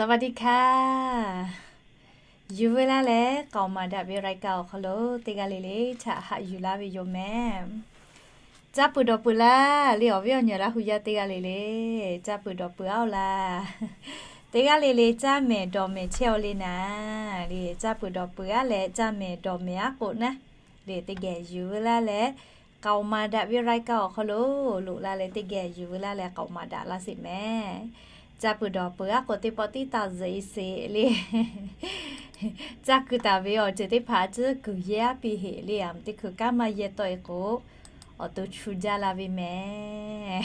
สวัสดีค่ะ Yuˬ veu laˇ leh k'aoˍ maˍ daꞈ ve รายการ awˬ hk'aw lo teˇ g'aˇ le le htaꞈ haꞈ yuˬ laˇ ve yoˬ mehˍ. Caˇ peuˬ dawˬ peuˬ laˇ le awˬ viˉ awˬ nyi Laˇ hu yaˇ teˇ g'aˇ le le, caˇ peuˬ dawˬ peuˬ aˉ-oˬ laˇ. Teˇ g'aˇ le le caˇ mehˍ dawˬ mehˍ chehˇ-aw le naˍ le, caˇ peuˬ dawˬ peuˬ aˉ leh caˇ mehˍ dawˬ mehˍ aˉ k'o naˉ le, teˇ geh yuˬ veu laˇ leh k'aoˍ maˍ daꞈ ve รายการ awˬ hk'aw lo loꞈ la leh teˇ geh yuˬ veu laˇ leh k'aoˍ maˍ daꞈ laˇ sheˍ mehˍ. Caˇ peuˬ dawˬ peuˬ aˉ k'o teˇ pawˆ tiˉ taˇ zuhꞈ-e sheˍ le. Caˇ kuiˬ taˍ ve awˬ ceuˬ teˇ hpaˍ a ciˉ kuiˬ yehˇ aˉ piˇ heˍ le, aˬ mvuhˇ teˇ hkui kanˉ maˇ yehˇ tawˆ-e k'o, awˬ to chu jaˇ la ve mehˍ.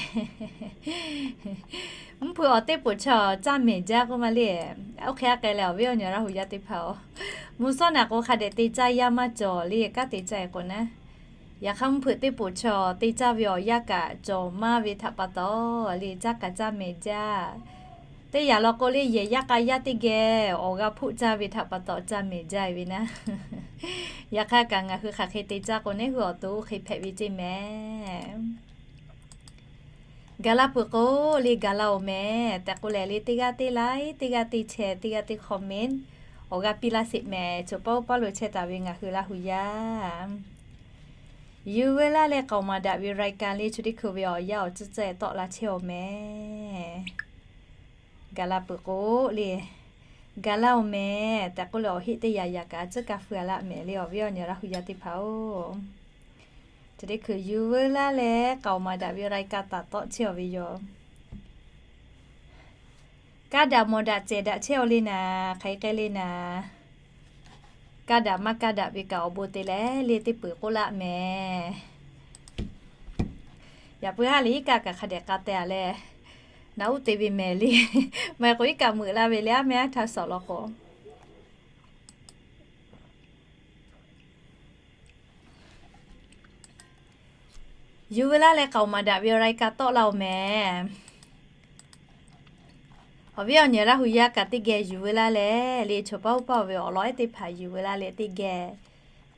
Mvuhˇ hpeuꞈ awˬ teˇ poˍ chaw caˇ mehˍ jaˇ k'oˆ ma le. Oˇ hk'e aˉ k'ai leh awˬ viˉ awˬ nyi Laˇ hu yaˇ teˇ hpaˍ-oˬ, mvuhˇ shawˉ naꞈ k'o hk'a dehꞈ te caˇ yaˇ maˇ cawˬ le, kanˉ te caˇ-e k'o naˉ. Yaꞈ hk'aˇ mvuhˇ hpeuꞈ teˇ poˍ chaw te caˇ ve awˬ yanˇ kaꞈ cawˬ maˇ ve htaꞈ pa taw le, caˇ kaꞈ caˇ mehˍ jaˇ. Teˇ yanˇ law k'o le yehˬ yaˇ k'a yaˇ teˇ geh awˬ g'a hpoˆ caˇ ve htaꞈ pa taw caˇ mehˍ jaˇ-e ve naˉ. Yaꞈ hk'aˇ kaꞈ ngaˬ hui hk'aˬ hk'e te caˇ k'o neˉ hui awˬ to oˇ hk'e hpehꞈ ve ceˇ mehˍ. Gaˬ la peuˬ k'o le gaˬ la-oˬ mehˍ tehꞈ k'oˆ leh le teˇ g'aˇ teˇ like, teˇ g'aˇ teˇ share, teˇ g'aˇ teˇ comment awˬ g'aˇ piˇ laˇ sheˍ mehˍ. Choˬ paˇ oˇ paˇ lo chehˇ taˍ ve ngaˬ hui Laˇ hu yaˇ, yuˬ veu laˇ leh k'aoˍ maˍ daꞈ ve รายการ le chi teˇ hkui ve awˬ yanˇ awˬ ceuˬ ceuˬ tawˆ la chehˇ-aw mehˍ. Gaˬ la peuˬ k'o le, gaˬ la-oˬ mehˍ tehꞈ k'oˆ leh awˬ heˆ teˇ yanˇ yanˇ kaꞈ a ciˉ ka feu-a laˇ mehˍ le awˬ viˉ awˬ nyi Laˇ hu yaˇ teˇ hpaˍ-oˬ. Chi teˇ hkui yuˬ veu laˇ leh k'aoˍ maˍ daꞈ ve รายการ taˍ tawˆ chehˇ-aw ve yoˬ. Kaˇ daꞈ mawˬ daꞈ cehˬ daꞈ chehˇ-aw le naˍ, hk'aˬ hk'e le naˍ. Kaˇ daꞈ maˇ kaˇ daꞈ ve kaꞈ awˬ bon te leh le teˇ peuˬ k'oˆ laˇ mehˍ. Yaꞈ puiˉ haˉ le iˉ kaˆ kaꞈ hk'a dehꞈ k'a teh-a leh, naꞈ uˉ te ve mehˍ le. Maˇ heˆ k'o iˉ kaˆ meuꞈ la ve le aˉ mehˉ aˉ htaˇ sawꞈ law k'o, yuˬ veu laˇ leh k'aoˍ maˍ daꞈ ve รายการ tawˆ la-oˬ mehˍ. Awˬ viˉ awˬ nyi Laˇ hu yaˇ kaꞈ teˇ geh yuˬ veu laˇ leh le choˬ paˇ oˇ paˇ-oˬ ve awˬ lawn ehˉ teˇ hpaˍ yuˬ veu laˇ leh teˇ geh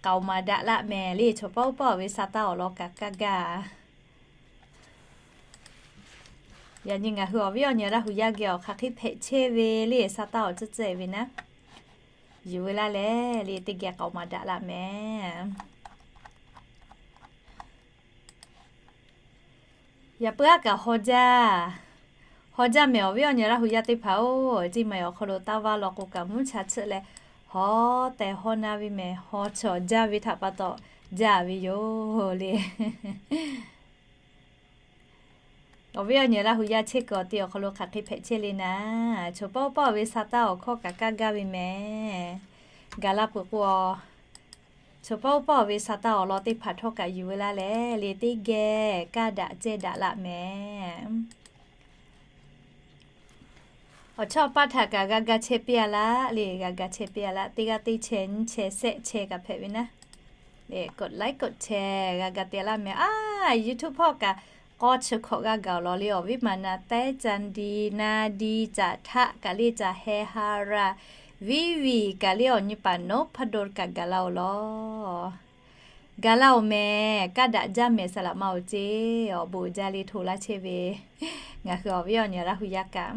k'aoˍ maˍ daꞈ laˇ mehˍ le choˬ paˇ oˇ paˇ-oˬ ve sa taˇ awˬ lawn kaꞈ kaˇ gaˇ. Yaꞈ nyi ngaˬ hui awˬ viˉ awˬ nyi Laˇ hu yaˇ geh awˬ hk'aˬ hk'e hpehꞈ chehˇ ve le sa taˇ awˬ ceuˬ ceuˬ ve naˉ, yuˬ veu laˇ leh le teˇ geh k'aoˍ maˍ daꞈ laˇ mehˍ. Yaꞈ puiˉ aˉ kaꞈ haw jaˇ, haw jaˇ mehˍ awˬ viˉ awˬ nyi Laˇ hu yaˇ teˇ hpaˍ-oˬ. Ceˇ maˬ awˬ hk'aw lo taˇ vaˇ law k'o kaꞈ mvuhˇ cha tsuhˆ leh haw tehˬ haw na ve mehˍ. Haw chaw jaˇ ve htaꞈ pa taw jaˇ ve yoˬ le. Awˬ viˉ awˬ nyi Laˇ hu yaˇ chehˇ kuiˬ awˬ ti awˬ hk'aw lo hk'aˬ hk'e hpehꞈ chehˇ le naˍ, choˬ paˇ oˇ paˇ-oˬ ve sa taˇ awˬ hkawˇ kaꞈ kaˇ gaˇ ve mehˍ. Gaˬ la peuˬ k'o, choˬ paˇ oˇ paˇ-oˬ ve sa taˇ awˬ lawn teˇ hpaˍ htawˇ kaꞈ yuˬ veu laˇ leh le teˇ geh kaˇ daꞈ cehˇ daꞈ laˇ mehˍ. Awˬ chawˇ paˆ htaꞈ kaꞈ g'a ga chehˇ piˇ-a laˇ le, g'a ga chehˇ piˇ-a laˇ. Teˇ g'aˇ teˇ chehˇ nyiˇ chehˇ shehˆ chehˇ kaꞈ hpehꞈ ve naˉ, กดไลค์ กดแชร์ g'a ga te laˇ mehˍ. A, YouTube hpawˇ kaꞈ k'awˇ chi hkawꞈ g'a gaˬ-oˬ law le awˬ viˉ maˬ naˍ tehˉ ca di na di caꞈ htaˆ kaꞈ le caꞈ heh ha ra viˉ viˬ kaꞈ le awˬ nyi paˍ นพดล kaꞈ gaˬ la-oˬ law. Gaˬ la-oˬ mehˍ, kaˇ daꞈ jaˇ mehˍ saˍ laꞈ ma-oˬ ceˇ, awˬ bon jaˇ le hto laˇ chehˇ ve ngaˬ hui awˬ viˉ awˬ nyi Laˇ hu yaˇ kaꞈ.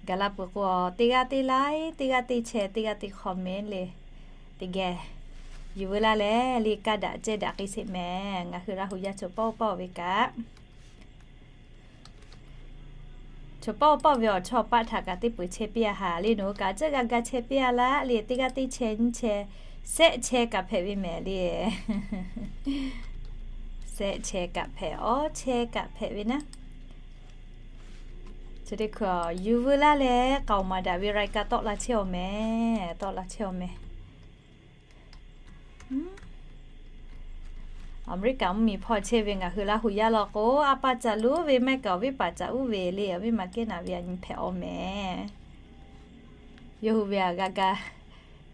Gaˬ la peuˬ k'o, teˇ g'aˇ teˇ like, teˇ g'aˇ teˇ share, teˇ g'aˇ teˇ comment le teˇ geh yuˬ veu laˇ leh le kaˇ daꞈ cehˇ daꞈ k'ai sheˍ mehˍ. Ngaˬ hui Laˇ hu yaˇ choˬ paˇ oˇ paˇ-oˬ ve kaꞈ, choˬ paˇ oˇ paˇ ve awˬ chawˇ paˆ htaꞈ kaꞈ teˇ peuˬ chehˇ piˇ-a haˍ le, nawˬ hui kaꞈ cehˇ g'a ga chehˇ piˇ-a laˇ le. Teˇ g'aˇ teˇ chehˇ nyiˇ chehˇ shehˆ chehˇ kaꞈ hpehꞈ ve mehˍ le. Shehˆ chehˇ kaꞈ hpehꞈ, awˉ chehˇ kaꞈ hpehꞈ ve naˉ, chi teˇ hkui yuˬ veu laˇ leh k'aoˍ maˍ daꞈ ve รายการ tawˆ la chehˇ-aw mehˍ, tawˆ la chehˇ-aw mehˍ. Aˍmeˍriˆkaˍ mvuhˇmiˬ hpawˇ chehˇ ve ngaˬ hui Laˇ hu yaˇ law k'o, a pa caꞈ luˉ ve maˇ heˆ kaꞈ awˬ viˉ paˍ caꞈ uˉ ve le, awˬ viˉ maˬ kehˉ naˍ ve a nyi hpehꞈ-aw mehˍ. Yawˇ hui ve a g'a ga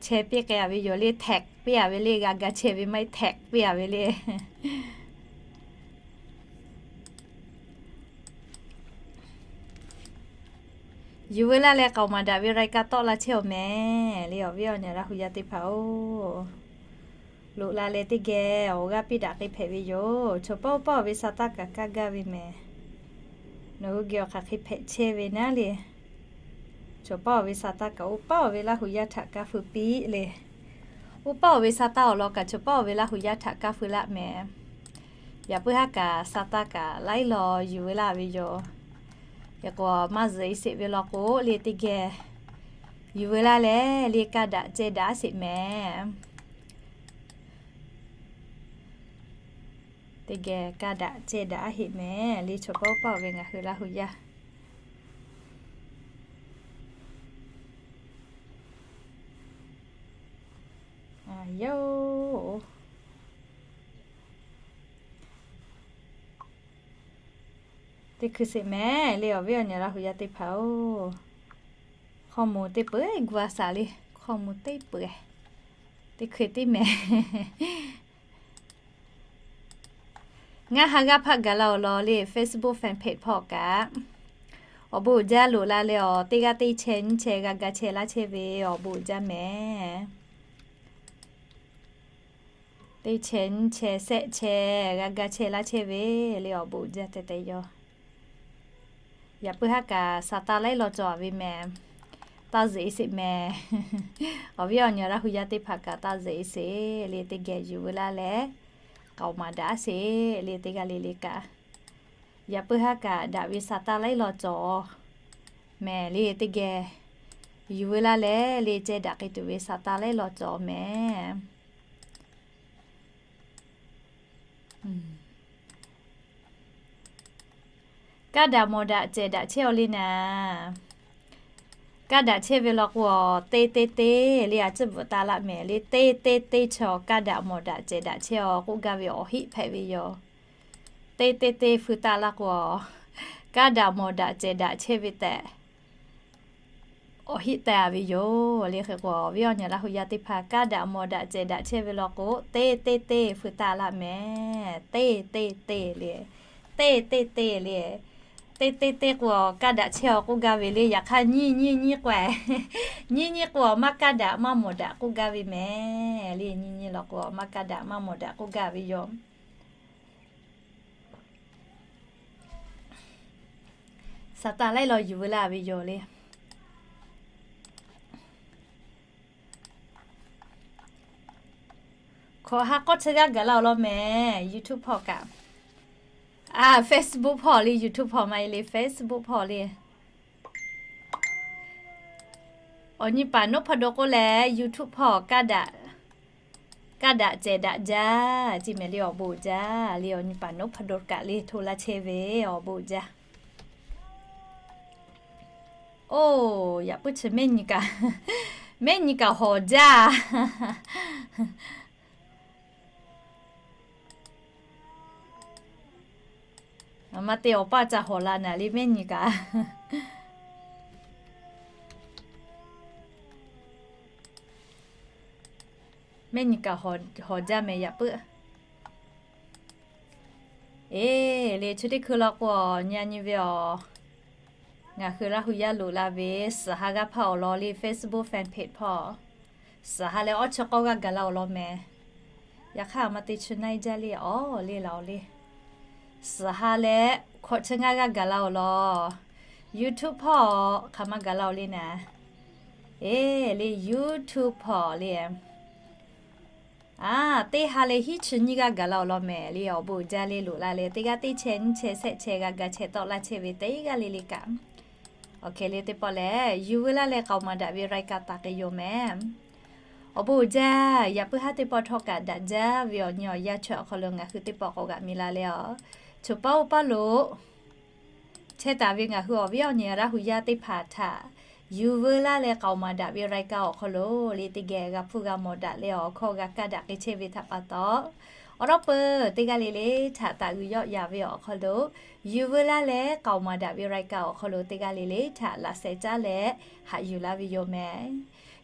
chehˇ piˇ k'ai-a ve yoˬ le, แท็ก piˇ-a ve le, g'a ga chehˇ ve maˇ heˆ แท็ก piˇ-a ve le. Yuˬ veu laˇ leh k'aoˍ maˍ daꞈ ve รายการ tawˆ la chehˇ-aw mehˍ le awˬ viˉ awˬ nyi Laˇ hu yaˇ teˇ hpaˍ-oˬ. Loꞈ la leh teˇ geh awˬ g'aˇ piˇ daꞈ k'ai hpehꞈ ve yoˬ. Choˬ paˇ oˇ paˇ-oˬ ve sa taˇ kaꞈ kaˇ gaˇ ve mehˍ. Nawˬ hui geh awˬ hk'aˬ hk'e hpehꞈ chehˇ ve naˉ le. Chawˬ paˇ awˬ ve sa taˇ kaꞈ oˇ paˇ awˬ ve Laˇ hu yaˇ htaꞈ kaˇ feu piˇ le. Oˇ paˇ awˬ ve sa taˇ awˬ lawn kaꞈ chawˬ paˇ awˬ ve Laˇ hu yaˇ htaꞈ kaˇ feu laˇ mehˍ. Yaꞈ puiˉ haˉ kaꞈ sa taˇ kaꞈ laiˉ law yuˬ veu laˇ ve yoˬ. Yaꞈ k'o maˇ zuhꞈ e sheˍ ve law k'o le teˇ geh yuˬ veu laˇ leh le kaˇ daꞈ ceh daꞈ sheˍ mehˍ. Teˇ geh kaˇ daꞈ ceh daꞈ a heˆ mehˍ le chawˬ paˇ oˇ paˇ awˬ ve ngaˬ hui Laˇ hu yaˇ. Yoˬ. Teˇ hkui sheˍ mehˍ le awˬ viˉ awˬ nyi Laˇ hu yaˇ teˇ hpaˍ-oˬ. Hk'aw moˍ teˇ peu-eˬ gu a shaˍ le. Hk'aw moˍ teˇ peu-eˬ. Teˇ hkui teˇ mehˍ. Ngaˬ ha g'aˇ hpaˆ gaˬ la awˬ lawn le Facebook fan page hpawˇ kaꞈ, awˬ bon uiˍ jaˇ loꞈ la leh awˬ teˇ g'aˇ teˇ chehˇ nyiˇ chehˇ g'a ga chehˇ laˇ chehˇ ve awˬ bon uiˍ jaˇ mehˍ. Teˇ chehˇ nyiˇ chehˇ shehˆ chehˇ g'a ga chehˇ laˇ chehˇ ve le awˬ bon uiˍ jaˇ tehꞈ tehꞈ yoˬ. Yaꞈ puiˉ haˉ kaꞈ sa taˇ laiˉ law cawˬ ve mehˍ. Taˇ zeꞈ sheˍ mehˍ. Awˬ viˉ awˬ nyi Laˇ hu yaˇ teˇ hpaˍ kaꞈ taˇ zeꞈ sheˍ le teˇ geh yuˬ veu laˇ leh k'aoˍ maˍ daꞈ sheˍ le teˇ g'aˇ le le kaꞈ. Yaꞈ puiˉ haˉ kaꞈ daꞈ ve sa taˇ laiˉ law cawˬ mehˍ le teˇ geh yuˬ veu laˇ leh le ceh daꞈ k'ai tuˬ ve sa taˇ laiˉ law cawˬ mehˍ. Kaˇ daꞈ mawˬ daꞈ cehˬ daꞈ chehˇ aw le naˍ. Kaˇ daꞈ chehˇ ve law k'o, teˇ teˇ teˇ le a ciˉ bvuhꞈ taˍ laˇ mehˍ le. Teˇ teˇ teˇ chaw kaˇ daꞈ mawˬ daꞈ cehˬ daꞈ chehˇ aw k'oˆ gaˇ ve awˬ heˆ hpehꞈ ve yoˬ. Teˇ teˇ teˇ feu taˍ laˇ k'o, kaˇ daꞈ mawˬ daꞈ cehˬ daꞈ chehˇ ve tehꞈ awˬ heˆ teh a ve yoˬ le. Hk'e k'o, awˬ viˉ awˬ nyi Laˇ hu yaˇ teˇ hpaˍ kaˇ daꞈ mawˬ daꞈ cehˬ daꞈ chehˇ ve law k'o, teˇ teˇ teˇ feu taˍ laˇ mehˍ. Teˇ teˇ teˇ le, teˇ teˇ teˇ le. Teˇ teˇ teˇ k'o, kaˇ daꞈ chehˇ aw k'oˆ gaˇ ve le. Yaꞈ hk'aˇ nyiˇ nyiˇ nyiˇ k'o, nyiˇ nyiˇ k'o maˇ kaˇ daꞈ maˇ mawˬ daꞈ k'oˆ gaˇ ve mehˍ le. Nyiˇ nyiˇ law k'o maˇ kaˇ daꞈ maˇ mawˬ daꞈ k'oˆ gaˇ ve yoˬ. Saˍtanˍ laiˉ law yuˬ veu laˇ ve yoˬ le. Hkawꞈ ha k'awˇ chi g'aˇ gaˬ la awˬ lawn mehˍ. YouTube hpawˇ kaꞈ, a, Facebook hpawˇ le, YouTube hpawˇ maˇ heˆ le, Facebook hpawˇ le. Awˬ nyi paˍ noˉ hpaˇ daw k'oˆ leh YouTube hpawˇ kaˇ daꞈ cehˬ daꞈ jaˇ, chi mehˍ le awˬ bon jaˇ le. Awˬ nyi paˍ noˉ hpaˇ daw kaꞈ le hto laˇ chehˇ ve awˬ bon jaˇ. Oˇ, yaꞈ puiˉ chi mehˆ nyi kaꞈ, mehˆ nyi kaꞈ hawˍ jaˇ. Maˇ te awˬ paˇ ca hawˍ la naˍ le mehˆ nyi kaꞈ. Mehˆ nyi kaꞈ hawˍ jaˇ mehˍ yaꞈ puiˉ. Eˬ, le chi teˇ hkui law k'o, nyi a nyi ve awˬ, ngaˬ hui Laˇ hu yaˇ loꞈ la ve suhˍ ha g'aˇ hpaˇ awˬ lawn le Facebook fan page hpawˇ, suhˍ ha leh awˇ chi k'awˇ g'aˇ gaˬ la awˬ lawn mehˍ. Yaꞈ hk'aˇ maˇ te chi naˇ jaˇ le awˬ le laˬ awˬ le. Suhˍ ha leh hkawꞈ chi ngaˇ g'aˇ gaˬ la awˬ lawn. YouTube hpawˇ hk'aˬ ma gaˬ la awˬ le naˍ. Eˬ, le YouTube hpawˇ le. A, teˇ ha leh hiˉ chi nyiˇ g'aˇ gaˬ la awˬ lawn mehˍ le awˬ bon jaˇ le loꞈ la leh teˇ g'aˇ teˇ chehˇ nyiˇ chehˇ shehˆ chehˇ g'a ga chehˇ tawˆ laˇ chehˇ ve teˇ g'aˇ le le kaꞈ. Awˬ hkeh le teˇ pawˆ lehˬ, yuˬ veu laˇ leh k'aoˍ maˍ daꞈ ve รายการ taˍ k'ai yoˬ mehˍ. Awˬ bon jaˇ, yaꞈ puiˉ haˉ teˇ pawˆ htawˇ kaꞈ daꞈ jaˇ ve awˬ nyi awˬ yaˇ chaweh awˬ hk'aw lo ngaˬ hui teˇ pawˆ k'awꞈ g'aꞈ mi la leh a, choˬ paˇ oˇ paˇ lo chehˇ taˍ ve ngaˬ hui awˬ viˉ awˬ nyi Laˇ hu yaˇ teˇ hpaˍ htaꞈ yuˬ veu laˇ leh k'aoˍ maˍ daꞈ ve รายการ awˬ hk'aw lo le teˇ geh g'a hpuˇ g'a mawˬ daꞈ leh awˬ hkawˇ g'a kaˇ daꞈ k'ai chehˇ ve htaꞈ pa taw, awˬ lawˉ peuˬ teˇ g'aˇ le le htaꞈ taˍ g'uiˬ yawˆ yan ve awˬ hk'aw lo yuˬ veu laˇ leh k'aoˍ maˍ daꞈ ve รายการ awˬ hk'aw lo teˇ g'aˇ le le htaꞈ laꞈ sheh caˉ leh haꞈ yuˬ laˇ ve yoˬ mehˍ.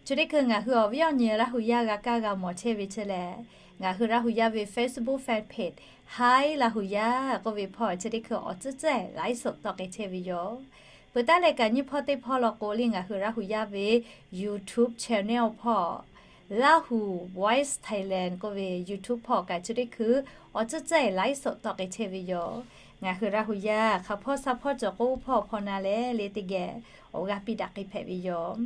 Chi teˇ hkui ngaˬ hui awˬ viˉ awˬ nyi Laˇ hu yaˇ g'a kaˇ g'a mawˬ chehˇ ve chi lehˬ, ngaˬ hui Laˇ hu yaˇ ve Facebook fan page Hi Laˇ hu yaˇ k'oˆ ve hpawˇ chi teˇ hkui awˬ tcuhˉ tcuhˉ ไลฟ์สด tawˆ k'ai chehˇ ve yoˬ. Peuˬ taˉ leh kaꞈ nyiˇ hpawˇ teˇ hpawˇ law k'o le ngaˬ hui Laˇ hu yaˇ ve YouTube channel hpawˇ, Lahu Voice Thailand k'oˆ ve YouTube hpawˇ kaꞈ chi teˇ hkui awˬ tcuhˉ tcuhˉ ไลฟ์สด tawˆ k'ai chehˇ ve yoˬ. Ngaˬ hui Laˇ hu yaˇ hk'a hpawˇ sha hpawˇ cawˬ k'oˆ hpawˇ hpawˇ na leh le teˇ geh awˬ g'aˇ piˇ daꞈ k'ai hpehꞈ ve yoˬ.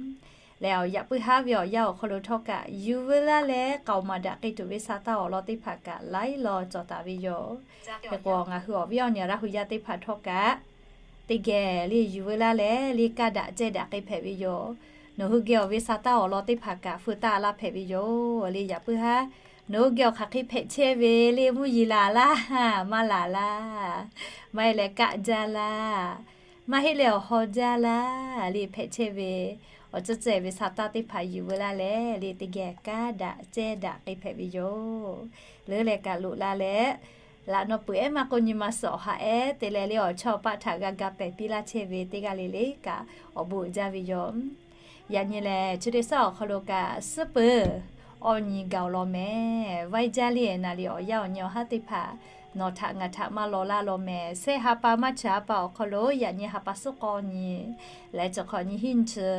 Lehˬ, awˬ yaꞈ puiˉ haˉ ve awˬ yanˇ awˬ hk'aw lo htawˇ kaꞈ yuˬ veu laˇ leh k'aoˍ maˍ daꞈ k'ai tuˬ ve sa taˇ awˬ lawn teˇ hpaˍ kaꞈ laiˉ law cawˬ taˍ ve yoˬ. Hk'e k'o, ngaˬ hui awˬ viˉ awˬ nyi Laˇ hu yaˇ teˇ hpaˍ htawˇ kaꞈ teˇ geh le yuˬ veu laˇ leh le kaˇ daꞈ cehˇ daꞈ k'ai hpehꞈ ve yoˬ. Nawˬ hui geh awˬ ve sa taˇ awˬ lawn teˇ hpaˍ kaꞈ feu taˇ laˇ hpehꞈ ve yoˬ. Le yaꞈ puiˉ haˉ, nawˬ hui geh awˬ hk'aˬ hk'e hpehꞈ chehˇ ve le mvuhˇ yeˬ laˬ laˇ, maˇ laˬ laˇ, maˇ heˆ leh kaˆ jaˇ laˇ, maˇ heˆ leh awˬ haw jaˇ laˇ, le hpehꞈ chehˇ ve awˬ ceuˬ cehˬ ve sa taˇ teˇ hpaˍ yuˬ veu laˇ leh le teˇ geh kaˇ daꞈ cehˇ daꞈ k'ai hpehꞈ ve yoˬ. Leuˉ leh kaꞈ loꞈ la leh, laꞈ naw peuˬ ehˉ maˇ k'oˆ nyi ma suhˍ awˬ ha ehˉ te leh le awˬ chawˇ paˆ htaꞈ g'a ga pehˬ piˇ laˇ chehˇ ve teˇ g'aˇ le le kaꞈ awˬ bon uiˍ jaˇ ve yoˬ. Yaꞈ nyi lehˬ, chi teˇ suhˉ awˬ hk'aw lo kaꞈ suhˉ peuˬ awˬ nyi gaˬ-oˬ law mehˍ. Vaiˇ jaˇ le naˍ riˍ awˬ yanˇ awˬ nyi awˬ haˉ teˇ hpaˍ nawˬ htaꞈ ngaˬ htaꞈ maˇ law laˇ law mehˍ. Sehˆ ha pa March ha pa awˬ hk'aw lo yaꞈ nyi ha pa suhˉ k'awˇ nyi leh chi hk'awꞈ nyi hiˉ nyi chi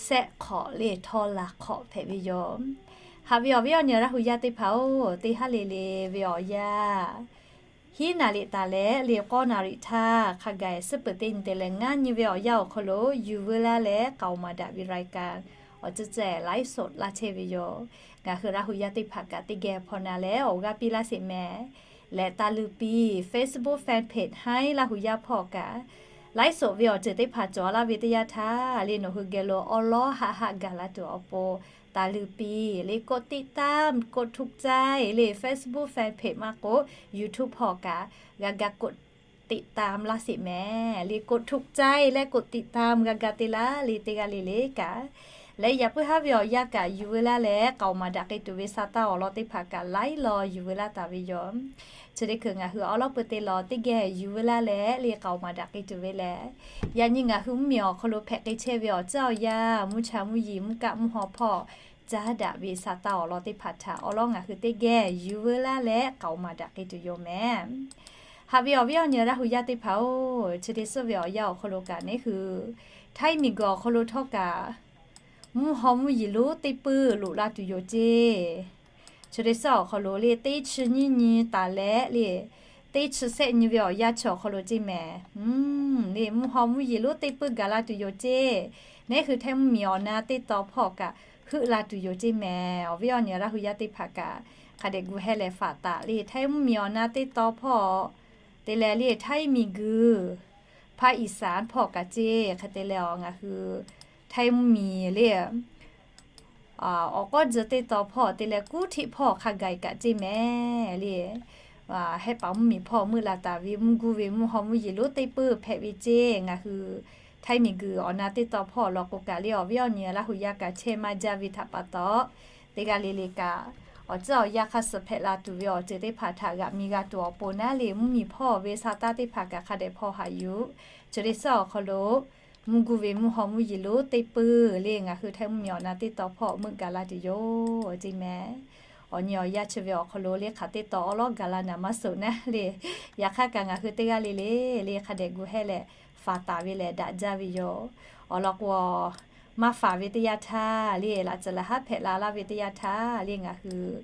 sehˆ hk'awꞈ le htawˇ laˬ hk'awꞈ hpehꞈ ve yoˬ. Haꞈ ve awˬ viˉ awˬ nyi Laˇ hu yaˇ teˇ hpaˍ-oˬ, teˇ haˉ le le ve awˬ yanˇ hiˉ naˍ riˍ taˍ leh le k'awˇ naˍ riˍ htaˇ hk'a gaˬ suhˉ peuˬ teˇ nyi te leh ngaˇ nyi ve awˬ yanˇ awˬ hk'aw lo yuˬ veu laˇ leh k'aoˍ maˍ daꞈ ve รายการ awˬ ceuˬ cehˬ ไลฟ์สด laˇ chehˇ ve yoˬ. Ngaˬ hui Laˇ hu yaˇ teˇ hpaˍ kaꞈ teˇ geh hpawˇ na leh awˬ g'aˇ piˇ laˇ sheˍ mehˍ. Leh taˇ luˇ piˇ Facebook fan page Haiˉ Laˇ hu yaˇ hpawˇ kaꞈ ไลฟ์สด ve awˬ ceuˬ teˇ hpaˍ cawˬ laˇ ve teˇ yanˇ htaˇ le nawˬ hui geh lo awˉ lawˉ haˆ haˆ gaˬ la tuˬ awˬ pon taˇ luˇ piˇ le กดติดตาม กดถูกใจ le Facebook fan page maˇ k'o YouTube hpawˇ kaꞈ g'a ga กดติดตาม laˇ sheˍ mehˍ. Le กดถูกใจ leh กดติดตาม g'a ga te laˇ le teˇ g'aˇ le le kaꞈ. Leh yaꞈ puiˉ haˉ ve awˬ yanˇ kaꞈ yuˬ veu laˇ leh k'aoˍ maˍ daꞈ k'ai tuˬ ve sa taˇ awˬ lawn teˇ hpaˍ kaꞈ laiˉ law yuˬ veu laˇ taˍ ve yoˬ. Chi teˇ hkui ngaˬ hui awˉ lawˉ peu te law teˇ geh yuˬ veu laˇ leh le k'aoˍ maˍ daꞈ k'ai tuˬ ve lehˬ, yaꞈ nyi ngaˬ hui mvuhˇmiˬ awˬ hk'aw lo hpehꞈ k'ai chehˇ ve awˬ ceuˬ awˬ yanˇ mvuhˇ cha mvuhˇ yeˬ mvuhˇ kaˆ mvuhˇ haw hpawˇ caˉ daꞈ ve sa taˇ awˬ lawn teˇ hpaˍ htaꞈ awˉ lawˉ ngaˬ hui teˇ geh yuˬ veu laˇ leh k'aoˍ maˍ daꞈ k'ai tuˬ yoˬ mehˍ. Haꞈ ve awˬ viˉ awˬ nyi Laˇ hu yaˇ teˇ hpaˍ-oˬ, chi teˇ suhˉ ve awˬ yanˇ awˬ hk'aw lo kaꞈ neˉ hui Htaiˇ miˬguiˬ awˬ hk'aw lo htawˇ kaꞈ mvuhˇ haw mvuhˇ yeˬ lonˉ teˇ peuˇ loꞈ la tuˬ yoˬ ceˇ. Chi teˇ suhˉ awˬ hk'aw lo le teˇ chi nyiˇ nyi taˍ leh le teˇ chi sehˆ nyi ve awˬ yanˇ chi awˬ hk'aw lo ceˇ mehˍ. Le mvuhˇ haw mvuhˇ yeˬ lonˉ teˇ peuˇ gaˬ la tuˬ yoˬ ceˇ. Neˉ hui Htaiˇ mvuhˇmiˬ awˬ na teˇ taw hpawˇ kaꞈ heuˆ la tuˬ yoˬ ceˇ mehˍ. Awˬ viˉ awˬ nyi Laˇ hu yaˇ teˇ hpaˍ kaꞈ hk'a dehꞈ gu heh leh faˍ taˍ le Htaiˇ mvuhˇmiˬ awˬ na teˇ taw hpawˇ te leh le Htaiˇ miˬguiˬ ภาคอีสาน hpawˇ kaꞈ ceˇ. Hk'e te leh awˬ ngaˬ hui Htaiˇ mvuhˇmiˬ le awˬ k'awˇ jeu teˇ taw hpawˇ te leh kuˉ htiˆ hpawˇ hk'a gaˬ kaꞈ ceˇ mehˍ le. Hehˆ paˍ mvuhˇmiˬ hpawˇ meuˆ la taˍ ve mvuhˇ guˇ ve mvuhˇ haw mvuhˇ yeˬ lonˉ teˇ peuˇ hpehꞈ ve ceˇ. Ngaˬ hui Htaiˇ miˬguiˬ awˬ na teˇ taw hpawˇ law k'o kaꞈ le awˬ viˉ awˬ nyi Laˇ hu yaˇ kaꞈ chehˇ maˇ jaˇ ve htaꞈ pa taw, teˇ g'aˇ le le kaꞈ awˬ ceuˬ awˬ yanˇ hk'a suhˍ hpehꞈ la tuˬ ve awˬ ceuˬ teˇ hpaˍ htaꞈ g'aꞈ mi g'a tuˬ awˬ pon naˉ le mvuhˇmiˬ hpawˇ ve sa taˇ teˇ hpaˍ kaꞈ hk'a dehꞈ hpawˇ haꞈ yuˬ. Chi teˇ suhˉ awˬ hk'aw lo mvuhˇ guˇ ve mvuhˇ haw mvuhˇ yeˬ lonˉ teˇ peuˇ le ngaˬ hui Htaiˇ mvuhˇmiˬ awˬ na teˇ taw hpawˇ meuˆ gaˬ la tuˬ yoˬ ceˇ mehˍ. Awˬ nyi awˬ yanˇ chi ve awˬ hk'aw lo le hk'aˬ teˇ taw awˉ lawˉ gaˬ la naˍ maˇ suhˍ naˉ le. Yaꞈ hk'aˇ kaꞈ ngaˬ hui teˇ g'aˇ le le le hk'a dehꞈ gu heh leh faˍ taˍ ve lehˬ daꞈ jaˇ ve yoˬ. Awˬ lawn k'o, maˇ faˍ ve teˇ yanˇ htaˇ le laꞈ ceuˬ laˬ haˉ hpehꞈ la laˇ ve teˇ yanˇ htaˇ le ngaˬ hui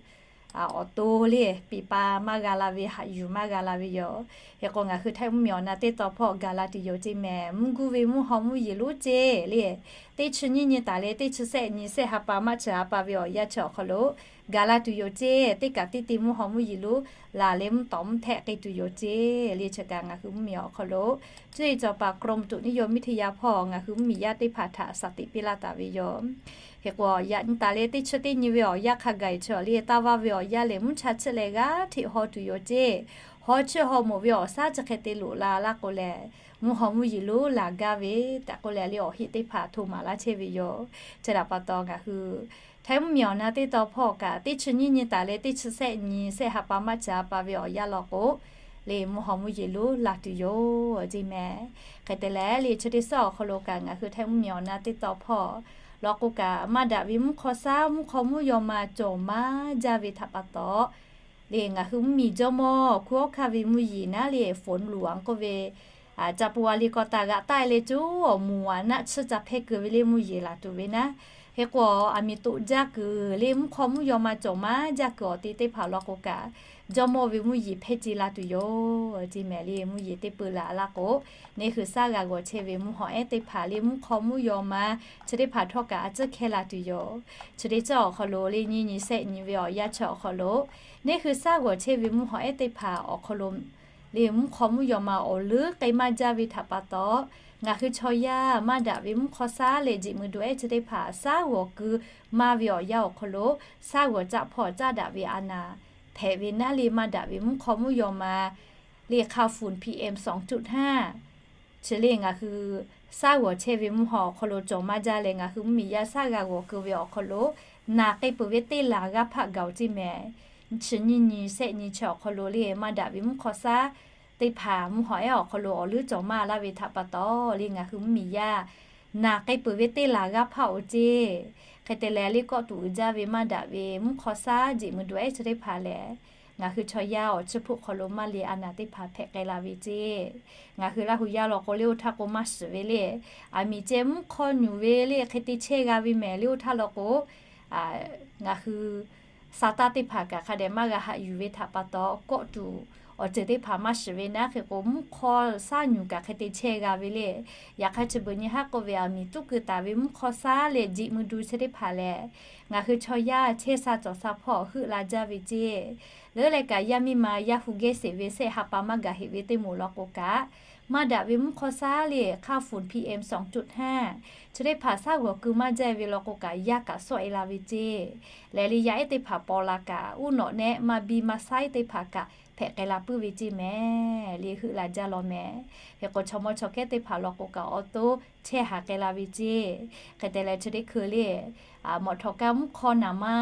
awˬ to le piˍ pa maˇ g'a la ve haꞈ yuˬ maˇ g'a la ve yoˬ. Hk'e k'o ngaˬ hui Htaiˇ mvuhˇmiˬ awˬ na teˇ taw hpawˇ gaˬ la tuˬ yoˬ ceˇ mehˍ. Mvuhˇ guˇ ve mvuhˇ haw mvuhˇ yeˬ lonˉ ceˇ le teˇ chi nyiˇ nyi taˍ leh teˇ chi sehˆ nyi sehˆ ha pa March ha pa ve awˬ yanˇ chi awˬ hk'aw lo gaˬ la tuˬ yoˬ ceˇ. Teˇ kaꞈ teˇ te mvuhˇ haw mvuhˇ yeˬ lonˉ laˬ leh mvuhˇ tawˍ mvuhˇ htehˆ k'ai tuˬ yoˬ ceˇ. Le chi kaꞈ ngaˬ hui mvuhˇmiˬ awˬ hk'aw lo cuˇ yiˍ cawˬ paˍ กรมอุตุนิยมวิทยา hpawˇ ngaˬ hui mvuhˇmiˬ yaˇ teˇ hpaˍ htaꞈ shaˍ tiꞈ piˇ laˇ taˍ ve yoˬ. Hk'e k'o yaꞈ nyi taˍ leh teˇ chi teˇ nyi ve awˬ yanˇ hk'a gaˬ cawˬ le taˇ vaˇ ve awˬ yanˇ lehˬ mvuhˇ cha chiˆ leh g'aˇ hteꞈ haw tuˬ yoˬ ceˇ. Haw chiˆ haw moˍ ve awˬ shaˉ chi hk'e te loꞈ la laˇ k'o lehˬ, mvuhˇ haw mvuhˇ yeˬ lonˉ laˬ gaˇ ve tehꞈ k'oˆ leh le awˬ heˆ teˇ hpaˍ hto maˍ laˇ chehˇ ve yoˬ. Chi htaꞈ pa taw ngaˬ hui Htaiˇ mvuhˇmiˬ awˬ na teˇ taw hpawˇ kaꞈ teˇ chi nyiˇ nyi taˍ leh teˇ chi sehˆ nyi sehˆ ha pa March ha pa ve awˬ yanˇ law k'o, le mvuhˇ haw mvuhˇ yeˬ lonˉ laˬ tuˬ yoˬ ceˇ mehˍ. Hk'e te leh le chi teˇ suhˉ awˬ hk'aw lo kaꞈ ngaˬ hui Htaiˇ mvuhˇmiˬ awˬ na teˇ taw hpawˇ law k'o kaꞈ maˇ daꞈ ve mvuhˇ hk'aw shaˉ mvuhˇ hk'aw mvuhˇ yaw ma cawˬ maˇ jaˇ ve htaꞈ pa taw, le ngaˬ hui mvuhˇmiˬ jawˇmawˇ hkunˉ hawˉ hkanˇ ve mvuhˇ yeˬ naˉ le ฝนหลวง k'oˆ ve, ca pu a le kaw taˍ g'aꞈ taˆ e le coˬ awˬ moˍ aꞈ naˆ chiˇ ca hpehˇ keu ve le mvuhˇ yeˬ laˬ tuˬ ve naˉ, Hk'e k'o, aˬ miˍ toꞈ jaˇ kuiˬ le mvuhˇ hk'aw mvuhˇ yaw ma cawˬ maˇ jaˇ kuiˬ awˬ te teˇ hpaˍ law k'o kaꞈ, jawˇmawˇ ve mvuhˇ yeˬ hpehˇ ce la tuˬ yoˬ ceˇ mehˍ le. Mvuhˇ yeˬ teˇ peu laˬ laˇ k'o, neˇ hui shaˉ g'a g'awˬ chehˇ ve mvuhˇ hawˬ ehˉ teˇ hpaˍ le mvuhˇ hk'aw mvuhˇ yaw ma chi teˇ hpaˍ htawˇ kaꞈ a ciˉ hkehˇ la tuˬ yoˬ. Chi teˇ ceuˬ awˬ hk'aw lo le nyiˇ nyi shehˆ nyi ve awˬ yanˇ chi awˬ hk'aw lo, neˇ hui shaˉ g'awˬ chehˇ ve mvuhˇ hawˬ ehˉ teˇ hpaˍ awˬ hk'aw lo le mvuhˇ hk'aw mvuhˇ yaw ma awˬ leuˉ k'ai maˇ jaˇ ve htaꞈ pa taw, ngaˬ hui chaw yaˇ maˇ daꞈ ve mvuhˇ hk'aw shaˉ leh jeꞈ mui du ehˉ chi teˇ hpaˍ shaˉ g'awˬ keu maˇ ve awˬ yanˇ awˬ hk'aw lo, shaˉ g'awˬ caˆ hpawˇ caˆ daꞈ ve a naˍ hpehꞈ ve naˉ le maˇ daꞈ ve mvuhˇ hk'aw mvuhˇ yaw ma le hk'a funˍ P M sawˬ cuˆ htaˇ, chi le ngaˬ hui shaˉ g'awˬ chehˇ ve mvuhˇ hawˬ awˬ hk'aw lo cawˬ maˇ jaˇ leh ngaˬ hui mvuhˇmiˬ yaˇ shaˉ g'a g'awˬ keu ve awˬ hk'aw lo, naˬ k'ai peuˬ ve teˇ laˬ g'aˇ hpaˆ gaˬ oˬ ceˇ mehˍ. Chi nyiˇ nyi shehˆ nyi chi awˬ hk'aw lo le maˇ daꞈ ve mvuhˇ hk'aw shaˉ teˇ hpaˍ mvuhˇ hawˬ ehˉ awˬ hk'aw lo awˬ leuˉ cawˬ maˇ laˇ ve htaꞈ pa taw le ngaˬ hui mvuhˇmiˬ yaˇ naˬ k'ai peuˬ ve teˇ laˬ g'aˇ hpaˆ oˬ ceˇ. Hk'e te leh le kawˆ tuˬ uiˍ jaˇ ve maˇ daꞈ ve mvuhˇ hk'aw shaˉ jeꞈ mui du ehˉ chi teˇ hpaˍ lehˬ, ngaˬ hui chaw yaˇ awˬ chiˇ hpuˆ hk'aw lo maˇ le a naˍ teˇ hpaˍ hpehꞈ k'ai la ve ceˇ. Ngaˬ hui Laˇ hu yaˇ law k'o le oˇ htaˇ k'o maˇ shiˍ ve le, aˬ miˍ ceh mvuhˇ hk'aw nyuˬ ve le hk'e te chehˇ g'a ve mehˍ le oˇ htaˇ law k'o, ngaˬ hui sa taˇ teˇ hpaˍ kaꞈ hk'a dehꞈ maˇ g'a haꞈ yuˬ ve htaꞈ pa taw, kawˆ tuˬ awˬ ceuˬ teˇ hpaˍ maˇ shiˍ ve naˉ hk'e k'o, mvuhˇ hk'aw shaˉ nyuˬ kaꞈ hk'e te chehˇ g'a ve le. Yaꞈ hk'aˇ chi beuꞈ nyi haˉ k'oˆ ve aˬ miˍ tuˉ keu taˍ ve mvuhˇ hk'aw shaˉ leh jeꞈ mui du chi teˇ hpaˍ lehˬ, ngaˬ hui chaw yaˇ chehˇ sha cawˬ sha hpawˇ heuˆ la jaˇ ve ceˇ. Leuˉ leh kaꞈ yaˇ miˇ ma yaˇ hu gehˇ sheˍ ve sehˆ ha pa maˇ gaˬ heꞈ ve teˇ moˍ law k'o kaꞈ, maˇ daꞈ ve mvuhˇ hk'aw shaˉ le hk'a funˍ P M sawˬ cuˆ htaˇ, chi teˇ hpaˍ shaˉ g'awˬ keu maˇ jaˇ ve law k'o kaꞈ yaˇ kaꞈ sawˆ e la ve ceˇ. Lehˬ le yaˇ ehˉ teˇ hpaˍ paw la kaꞈ uˉ nawꞈ nehˆ maˇ biˇ maˇ saiˉ teˇ hpaˍ kaꞈ hpehꞈ k'ai la puiˉ ve ceˇ mehˍ le heuˆ la jaˇ law mehˍ. Hk'e k'o chaw mawˇ chaw kehˉ teˇ hpaˍ law k'o kaꞈ awˬ to chehˇ haˍ k'ai la ve ceˇ. Hk'e te leh chi teˇ hkui le mawꞈ htawˍ kaˇ mvuhˇ hk'aw naˍ ma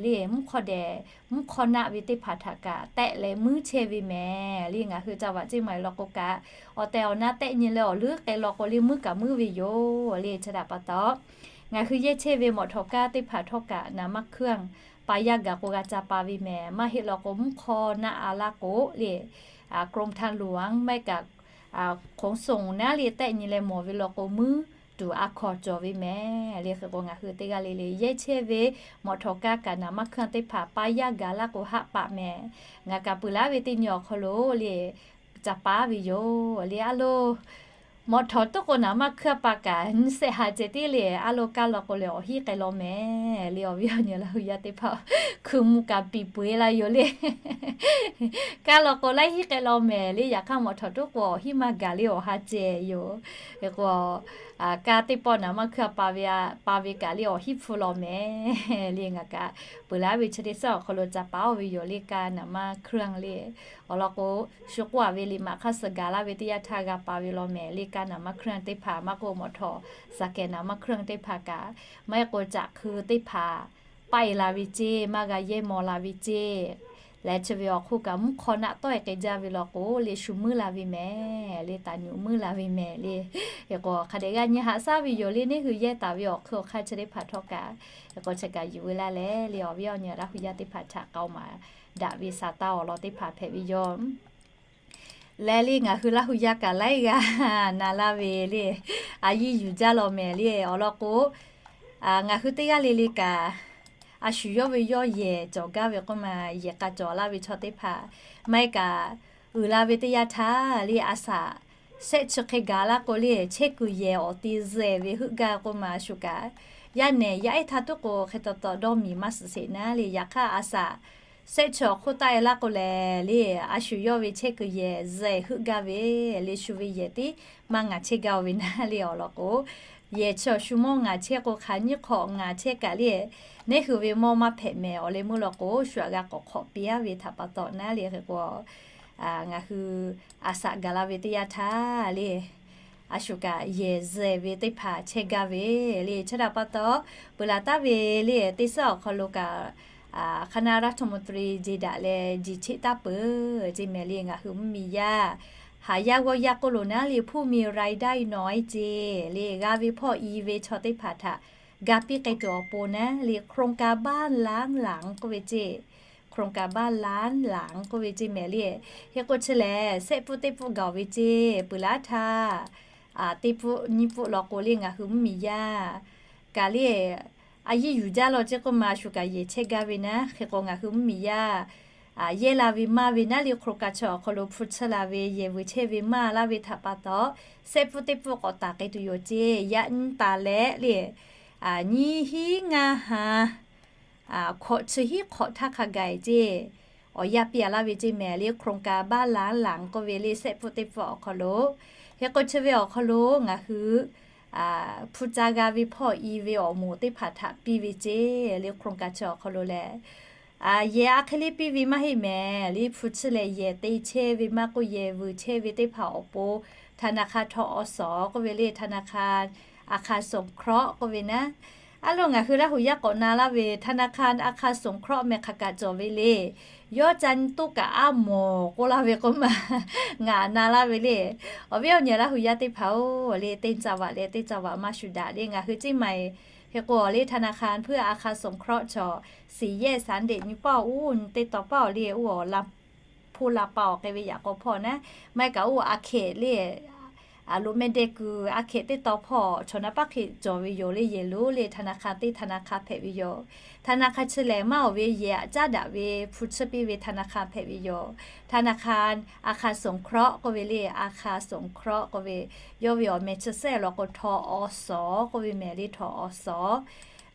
le mvuhˇ hk'aw dehꞈ mvuhˇ hk'aw naˆ ve teˇ hpaˍ htaꞈ kaꞈ tehˆ leh muiˉ chehˇ ve mehˍ le ngaˬ hui ca vaꞈ ceˇ ma e law k'o kaꞈ, awˬ tehˬ awˬ na tehˆ nyi leh awˬ leuˉ k'ai law k'o le muiˉ kaꞈ muiˉ ve yoˬ le. Chi htaꞈ pa taw, ngaˬ hui yehˇ chehˇ ve mawꞈ htawˍ kaˇ teˇ hpaˍ htawˇ kaꞈ naˍ maˇ hkuiˇ pa yaˇ gaˬ k'o g'a ca pa ve mehˍ. Maˇ heˆ law k'o mvuhˇ hk'aw naˆ a laˇ k'o le กรมทางหลวง maˇ heˆ kaꞈ ขนส่ง naˉ le tehˆ nyi leh mawˬ ve law k'o muiˉ tuˬ a hkawnˍ cawˬ ve mehˍ le. Hk'e k'o ngaˬ hui teˇ g'aˇ le le yehˇ chehˇ ve mawꞈ htawˍ kaˇ kaꞈ naˍ maˇ hkuiˇ teˇ hpaˍ pa yaˇ gaˬ laˇ k'o haˆ paˆ mehˍ. Ngaˬ kaꞈ peuˬ laˉ ve teˇ nyi awˬ hk'aw lo le ca pa ve yoˬ le. A lo mawꞈ htawˍ tuˉ k'o naˍ maˇ hkuiˇ pa kaꞈ nyiˇ shehˆ ha ceh tiˉ le a lo kaˇ law k'o lehˬ awˬ hiˉ k'ai law mehˍ le. Awˬ viˉ awˬ nyi Laˇ hu yaˇ teˇ hpaˍ hkui mvuh kaꞈ piˍ peuˬ e la yoˬ le. Kaˇ law k'o laiˉ hiˉ k'ai law mehˍ le. Yaꞈ hk'aˇ mawꞈ htawˍ tuˉ k'o awˬ hiˉ maˇ gaˬ le awˬ ha ceh yoˬ. Hk'e k'o kaˇ teˇ pawˆ naˍ maˇ hkuiˇ pa ve, pa ve kaꞈ le awˬ hiˉ hpfuhˇ law mehˍ le. Ngaˬ kaꞈ peuˬ laˉ ve chi teˇ suhˉ awˬ hk'aw lo ca pa oˇ ve yoˬ le. Kaˇ naˍ maˇ hkuiˇ le awˬ lawn k'o, shu k'oˆ a ve liꞈ maꞈ hk'aˇ suh gaˬ laˇ ve teˇ yanˇ htaˇ g'a pa ve law mehˍ le. Kaˇ naˍ maˇ hkuiˇ teˇ hpaˍ maˇ k'oˆ mawꞈ htawˍ saˍ kehˍ naˍ maˇ hkuiˇ teˇ hpaˍ kaꞈ, maˇ heˆ k'o caꞈ hkui teˇ hpaˍ paˆ e la ve ceˇ, maˇ g'a yehˇ maw la ve ceˇ. Leh chi ve awˬ hk'oˆ kaꞈ mvuhˇ hk'aw naˆ tawˆ e k'ai jaˇ ve law k'o le shu muiˉ la ve mehˍ le. Taˍ nyuꞈ muiˉ la ve mehˍ le. Hk'e k'o hk'a dehꞈ g'a nyi haꞈ shaˉ ve yoˬ le. Neˇ hui yehˇ taˍ ve awˬ hk'eun awˬ hk'aˇ chi teˇ hpaˍ htawˇ kaꞈ, hk'e k'o chi kaꞈ yuˬ ve laˇ leh le awˬ viˉ awˬ nyi Laˇ hu yaˇ teˇ hpaˍ htaꞈ k'aoˍ maˍ daꞈ ve saˍ taˇ awˬ lawn teˇ hpaˍ hpehꞈ ve yoˬ. Leh le ngaˬ hui Laˇ hu yaˇ kaꞈ laiˉ g'a na laˇ ve le, a yiˇ yuˬ jaˇ law mehˍ le awˬ lawn k'o, ngaˬ hui teˇ g'aˇ le le kaꞈ, a shu yawˇ ve yawˇ yehˬ cawˬ gaˇ ve k'oˆ ma, yehˬ k'a cawˬ laˇ ve chaw teˇ hpaˍ maˇ heˆ kaꞈ, uiˍ la ve teˇ yanˇ htaˇ le a shaꞈ shehˆ chi hk'e gaˬ laˇ k'o le chehˇ kuiˬ yehˬ awˬ te zehˬ ve heuˆ gaˇ k'oˆ ma a shu kaꞈ, yaˇ nehˬ yaˇ ehˉ htaˇ tuˉ k'o hk'e taw taw dawˇ miˬ maˇ suhˍ sheˍ naˉ le. Yaꞈ hk'aˇ a shaꞈ shehˆ chi awˬ hk'oˆ taˆ e laˇ k'o lehˬ le, a shu yawˇ ve chehˇ kuiˬ yehˬ zehˬ heuˆ gaˇ ve le shu ve yehˬ tiˉ maˇ ngaˬ chehˇ gaˇ ve naˉ le awˬ lawn k'o, yehˬ chi awˬ shu mawˇ ngaˬ chehˇ k'o hk'aˬ nyiˇ hk'awꞈ ngaˬ chehˇ kaꞈ le, neˇ hui ve mawˇ maˇ hpehꞈ mehˍ awˬ leh meuˇ law k'o shu aꞈ g'a k'awꞈ hk'awꞈ piˇ a ve htaꞈ pa taw naˉ le hk'e k'o, ngaˬ hui a shaꞈ gaˬ la ve teˇ yanˇ htaˇ le, a shu kaꞈ yehˬ zehˬ ve teˇ hpaˍ chehˇ gaˇ ve le. Chi htaꞈ pa taw, peuˬ laˬ taˍ ve le teˇ suhˉ awˬ hk'aw lo kaꞈ คณะรัฐมนตรี jeˬ daꞈ leh jeˬ cheˆ taˍ peuˬ ceˇ mehˍ le. Ngaˬ hui mvuhˇmiˬ yaˇ haˍ yaˇ g'awˇ yaˇ k'oˆ lo naˉ le ผู้มีรายได้น้อย ceˇ le g'a ve hpawˇ i ve chaw teˇ hpaˍ htaꞈ ga piˇ k'ai tuˬ awˬ pon naˉ le โครงการบ้านล้านหลัง k'oˆ ve ceˇ โครงการบ้านล้านหลัง k'oˆ ve ceˇ mehˍ le. Hk'e k'o chi lehˬ shehˆ pfuhˆ teˇ pfuhˆ gaˬ ve ceˇ peuˬ laˇ htaˇ, teˇ pfuhˆ nyiˇ pfuhˆ law k'o le ngaˬ hui mvuhˇmiˬ yaˇ kaꞈ le A yiˇ yuˬ jaˇ law ceˇ k'oˆ ma, a shu kaꞈ yehˬ chehˇ gaˇ ve naˉ. Hk'e k'o ngaˬ hui mvuhˇmiˬ yaˇ yehˇ la ve maˇ ve naˉ le, hk'aw ka chi awˬ hk'aw lo hpu tsuhˇ la ve yehˬ vuiˬ chehˇ ve maˇ laˇ ve htaꞈ pa taw, sehˆ pfuhˇ teˇ pfuhˇ k'awꞈ taˍ k'ai tuˬ yoˬ ceˇ. Yaꞈ nyi taˍ leh le, nyiˇ hinˉ ngaˇ ha hkawꞈ chi hiˉ hk'awꞈ htaˇ hk'a gaˬ ceˇ, awˬ yanˇ piˇ a laˇ ve ceˇ mehˍ le, โครงการบ้านล้างหลัง k'oˆ ve le, sehˆ pfuhˇ teˇ pfuhˇ awˬ hk'aw lo. Hk'e k'o chi ve awˬ hk'aw lo ngaˬ hui hpu ca g'a ve hpawˇ i ve awˬ moˍ teˇ hpaˍ htaꞈ piˇ ve ceˇ le, โครงการ chi awˬ hk'aw lo lehˬ, yehˬ a hk'e le piˇ ve maˇ heˆ mehˍ le, hpu chehˇ leh yehˬ te chehˇ ve maˇ k'oˆ, yehˬ vuiˬ chehˇ ve teˇ hpaˍ awˬ pon ธนาคาร ทกส k'oˆ ve le, ธนาคารอาคารสงเคราะห์ k'oˆ ve naˉ. A loˬ, ngaˬ hui Laˇ huˍ yaˇ k'awꞈ na laˇ ve ธนาคารอาคารสงเคราะห์ meh hk'aˬ kaꞈ cawˬ ve le. Yawˇ ca nyi toˆ kaꞈ a mawˬ k'oˆ laˇ ve k'oˆ ma, ngaˬ na laˇ ve le. Awˬ viˉ awˬ nyi Laˇ huˍ yaˇ teˇ hpaˍ-oˬ le, teˇ caˇ vaꞈ leh teˇ caˇ vaꞈ maˇ shu daꞈ le. Ngaˬ hui ceˇ maˬ-eˬ hk'e k'o le, ธนาคารเพื่ออาคารสงเคราะห์ chaw siˍ yehˇ saˍ deꞈ nyi paˇ-oˬ, oˇ nyi teˇ taw paˇ-oˬ le, oˇ awˬ la hpoˇ la pa awˬ hk'e ve yaꞈ k'aw hpawˇ naˉ, maˇ heˆ kaꞈ oˇ a hkehꞈ le, a lo meh deh kuiˬ a hkehꞈ teˇ taw hpawˇ chaw naˉ paˉ hk'e cawˬ ve yoˬ le. Yehˬ lonˉ le ธนาคาร teˇ ธนาคาร hpehꞈ ve yoˬ. ธนาคาร chi lehˬ maˇ awˬ ve yehˬ aꞈ caˉ daꞈ ve hpu chehˇ piˇ ve ธนาคาร hpehꞈ ve yoˬ. ธนาคาร อาคารสงเคราะห์ k'oˆ ve le, อาคารสงเคราะห์ k'oˆ ve, yawˇ ve awˬ meh chi sehˆ law k'o ทกส k'oˆ ve mehˍ le, ทกส